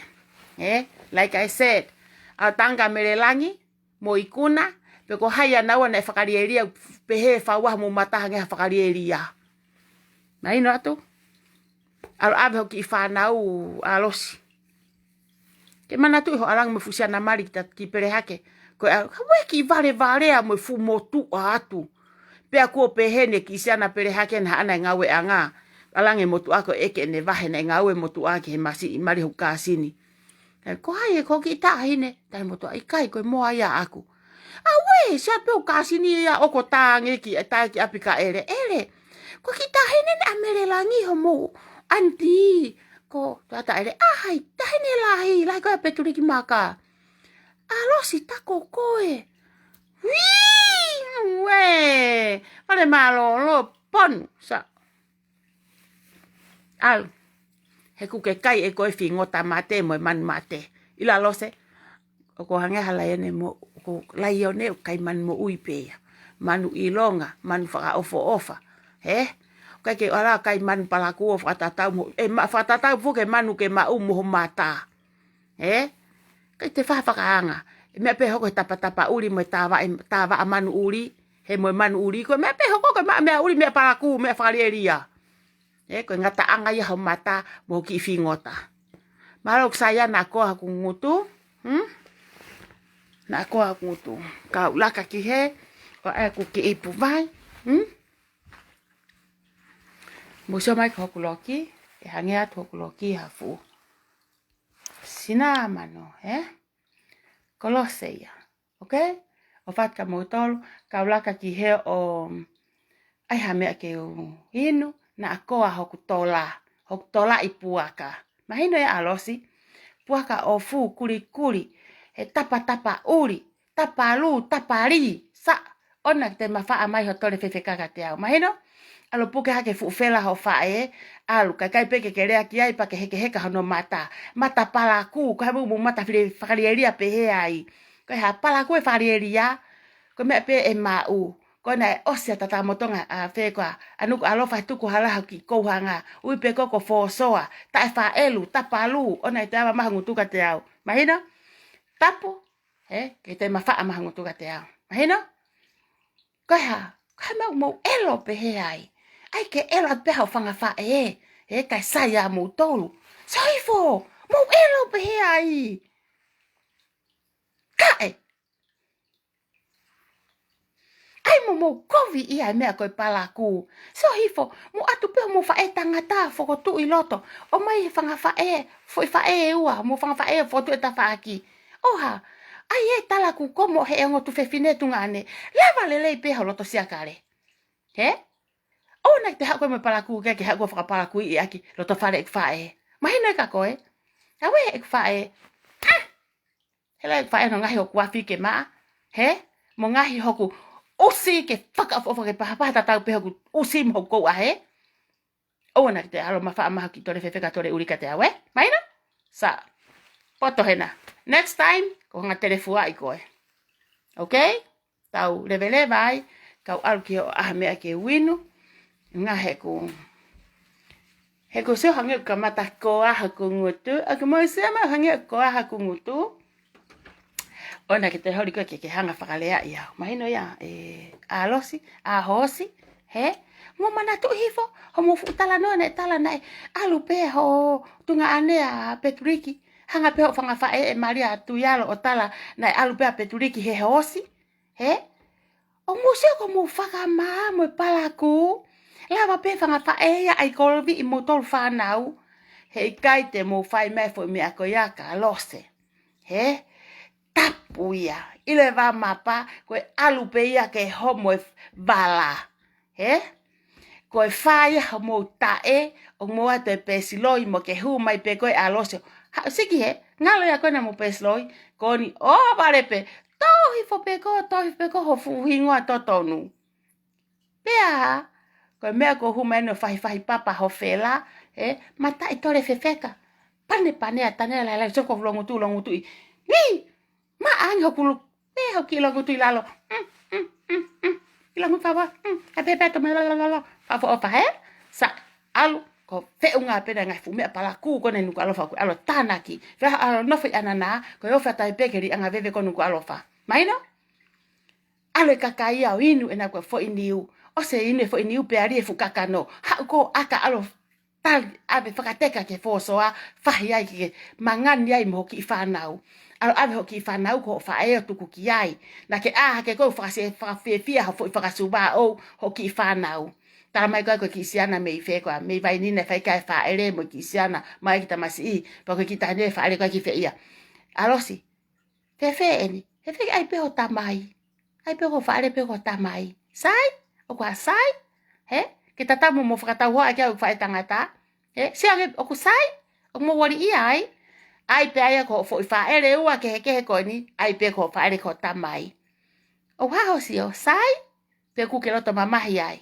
Ē? Like I said, ʻa Tanga Melelangi, mo ikuna, pe ko hai ʻa naua naʻe fakalielia, pehē fau ʻa hoʻomou mata hangē ha fakalielia. Mahino atu? ʻAlu ʻave hoʻo kiʻi fānau ʻa Losi. Ke manatuʻi hoʻo ʻalu ange mo e fuʻu siana mali ki ta-, ki Pelehake. Ko e ʻalu, ka ue kiʻi valevalea mo e fuʻu motuʻa atu. Pea kuo pehē ʻe he kiʻi siana Pelehake naʻa haʻana e ngāueʻanga. ʻAlu ange motuʻa ko e ʻeke ʻene vahe naʻe ngāue motuʻa ki he masiʻi mali hoku kāsini. Ē, ko hai ē, ko e kiʻi taʻahine? Taʻahine motuʻa, ʻikai, ko e moa ia ʻaʻaku. ʻA ue, sia pē hoku kāsini ia ʻoku tangi ki, ʻe tae ki ʻapi ka ʻeleʻele. Ko e kiʻi taʻahine naʻe ʻa Melelangi hoʻomou ʻaniti. Ko, tā taʻele, ʻa hai, taʻahine lahi, lahi ko ia ʻa Petuliki Maka. ʻA Losi, tā ko koe. Uī, ue, fale mālōlō, ponu, sa. ʻAlu. He ʻoku ke kai ʻe koe fingota mate mo e manu mate. ʻIlo Lose, ʻoku hangē ha laione mo, ʻoku laione ʻoku kai manu moʻui pē ia. Manu ʻilonga, manu fakaʻofoʻofa. Hē? ʻOku ʻikai ke ʻalu ʻo kai manu palakū ʻo fakatatau mo, ʻe ma-, fakatatau foki e manu ke maʻu mo ho mata. Ē? ʻIkai te faʻa fakaanga. ʻE meʻa pē hoko he tapatapa ʻuli mo e tāvaʻa, tāvaʻa manu ʻuli. He mo e manu ʻuli. Ko e meʻa pē hoko ko e meʻa, meʻa ʻuli, meʻa palakū, meʻa fakalielia. Ē, ko e ngataʻanga ia ho mata mo ho kiʻi fingota. Mālō ʻoku sai ia naʻa koa hoku ngutu. Hmm? Naʻa koa hoku ngutu. Kau laka ki hē, ʻo ʻai ʻeku kiʻi ipu vai. Hmm? Mou sio mai ki hoku loki, ʻe hangē atu hoku loki ha fuʻu sinamano, ē? Kolose ia. ʻOkei? ʻOfa atu kia moutolu, kau laka ki hē ʻo ʻai ha meʻa ke u inu, naʻa koa hoku tola, hoku tola ʻi puaka. Mahino ia ʻa Losi, puaka ʻofu, kulikuli, he tapatapa ʻuli, tapalū, tapali, sa, ʻoua naʻa ke toe mafaʻa mai ho tole fefeka kiate au. Mahino? ʻAlu puke hake fuʻu fela ho faʻē, ʻalu, kae ʻikai pē ke ke lea ki ai pea ke hekeheka hono mata. Mata palakū, ko e hā mo hoʻomou mata fili fakalielia pehē ai. Ko e hā palakū ʻe fakalielia, ko e meʻa pē ʻe maʻu. Ko ena ʻe ʻosi ʻa Tatamotonga ʻa Fēkoa, ʻa Nukuʻalofa he tuku hala hoku kiʻi kouhanga. Ui pē ko ko Fōsoa, taʻefaʻelu, tapalū, ʻoua naʻa ke toe ava mai ho ngutu kiate au. Mahino? Tapu, ē, ke toe mafaʻa mai ho ngutu kiate au. Mahino? Ko e hā, ko e hā meʻa ʻoku mou ʻelo pehē ai. ʻAi ke ʻelo atu pē hoʻo fanga faʻē, ē, kae sai ʻa moutolu. Sio hifo, mou ʻelo pehē ai. Kae. ʻAi mo mou kovi ia e meʻa ko e palakū. Sio hifo, mou ʻatu pē hoʻomou faʻē tangata fokotuʻu ʻi loto. ʻOmai he fanga faʻē, foʻi faʻē ʻe ua, mo e fanga faʻē fokotuʻu e tafaʻaki. ʻO hā, ʻai e tala kuo komo he ongo tuofefine tuongaʻane. Lava lelei pē ho loto siakale. Hē? ʻOua naʻa ke toe haʻu koe mo e palakū ke, ke haʻu ʻo fakapalakuʻi ʻaki loto fale ʻeku faʻē. Mahino ē kia koe? ʻA ue ʻeku faʻē. Ah! He lahi ʻeku faʻē hono ngaohi hoku afi ke maʻa. Hē? Mo ngaohi hoku ʻusi ke fakaʻofoʻofa ke pahapaha tatau pē hoku ʻusi mo hoku kouʻahe. ʻOua naʻa ke toe ʻalu ʻo mafaʻa mai ho kiʻi tole fefeka tole ʻuli kiate au, ē? Mahino? Sa, poto hena. Next time, ko e hanga telefuaʻi koe. ʻOkei? Tau leveleva ai, kau ʻalu ki hē ʻo ʻai ha meʻa ke u inu. Ngā heku. Heku sio hangē ʻoku kamata koa hoku ngutu. ʻOku mou sio mai hangē ʻoku koa hoku ngutu. ʻOua naʻa ke toe holi koe ke ke hanga ʻo fakaleaʻi au. Mahino ia, ē, ʻa Losi, ʻa Hoosi, hē? Mou manatuʻi hifo, hoʻomou fuʻu talanoa naʻe tala naʻe ʻalu pē ho tuongaʻane ʻa Petuliki. Hanga pē hoʻo fanga faʻē ʻe Malia Tuialo ʻo tala naʻe ʻalu pē ʻa Petuliki he Hoosi. Hē? ʻOku mou sio ko hoʻomou fakamā mo e palakū. Lava pē fanga faʻē ia ʻai koloviʻi moutolu fānau. Heʻikai te mou fai mai foʻi meʻa ko ia kia Lose. Hē? Tapu ia. ʻIleva mapa, ko e ʻalu pē ia ke homo e vala. Hē? Ko e fai ia hoʻomou taʻe, ʻoku mou ʻatu e pesiloi mo ke hū mai pē ko ē ʻa Lose. Haʻu siki hē, ngalo ia ko ena mo e pesiloi, ko eni ʻo vale pē, tō hifo pē ko, tō hifo pē ko ho fuʻu hingoa totonu. Pea, ko e meʻa ko e hū mai eni ʻo fahifahi papa ho fela, ē, mataʻi tole fefeka. Pane pane ʻa tane lailai, sio ko e longotuʻi, longotuʻi. Ui! Maʻa ange hoku lo-, pē hoku kiʻi longotuʻi lalo. Mm, mm, mm. langu fava, mm, a pepe to me la la la la, fava ofa he, sa, ʻalu, ko feʻunga pē ʻa e ngaahi fuʻu meʻa palakū ko eni ʻa Nukuʻalofa ko e ʻalu ʻo tānaki, fea ʻalu ʻo nofo ʻi ʻanana, ko e ofa tai pē ke liʻanga veve ko Nukuʻalofa. Mahino? ʻAlu e kakai ia ʻo inu ʻena ko e foʻi niu, ʻosi inu e foʻi niu pea ʻalu e fuʻu kakano, haʻu ko ʻaka ʻalu ʻo tali, ʻave fakateka ki he fōsoa, fahi ai ke mangani ai mo hoʻo kiʻi fānau. ʻAlu ʻave hoʻo kiʻi fānau ko hoʻo faʻē ʻo tuku ki ai. Naʻa ke ʻā hake koe ʻo fakase-, fakafiefia hoʻo foʻi fakasuva ʻo hoʻo kiʻi fānau. Tala mai ko ē ko e kiʻi siana mei fē koā, mei Vainī naʻe fai ki ai e fāʻele mo e kiʻi siana, mai ki tamasiʻi, pea ko e kiʻi taʻahine fāʻele ko ē ki fē ia. ʻAlosi, fēfē eni? He fē ʻai pē hoʻo tamai. ʻAi pē hoʻo faʻele pē hoʻo tamai. Sai? ʻOku ʻa sai? He? Ke tatau mo hoʻo fakatau hoa ki ai ʻoku faʻē tangata. He? Sio ange ʻoku sai? ʻOku mou uali ia ai? ʻAi pē ai ko hoʻo foʻi faʻele ua kehekehe ko eni. ʻAi pē ko hoʻo faʻele ko hoʻo tamai. ʻOku hā hoʻo sio? Sai? Pe ʻoku ke loto mamahi ai?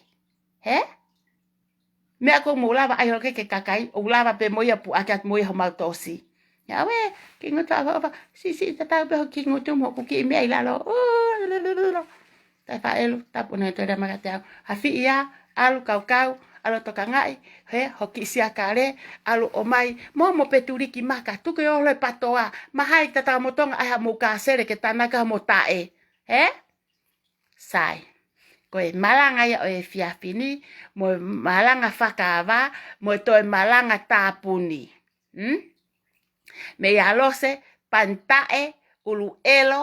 He? Meʻa ko ē mou lava ai holo ke ke kakai, ʻoku lava pē mo ia puʻaki atu mo ia homau tosi. Ia ʻave, kingutu ʻave ʻova, sisi tatau pē hoʻo kingutu mo hoku kiʻi meʻa ʻi lalo. Ū, lulululu. Tai faʻelu, tapu ne toe lea mai kiate au. Hafiʻi ia, ʻalu kaukau, ʻalu tokangaʻi, he, hoʻo kiʻi siakale, ʻalu ʻo mai, mo mo petuliki maka, tuku e ʻolo e patoa, mahai tatau mo Tonga, ʻai haʻamou kasele ke tānaki haʻamou taʻe. He? Sai. Ko e malanga ia ʻo e efiafi ni, mo e malanga fakaava, mo e toe malanga tāpuni. Hmm? Mei ʻAlose, Panitaʻe, ʻUluʻelo,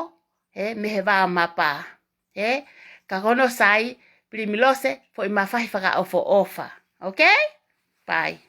he, mei he Vao Mapa. He, ka ko hono sai, Pilimilose, foʻi mafahi fakaʻofoʻofa. Okay? Bye.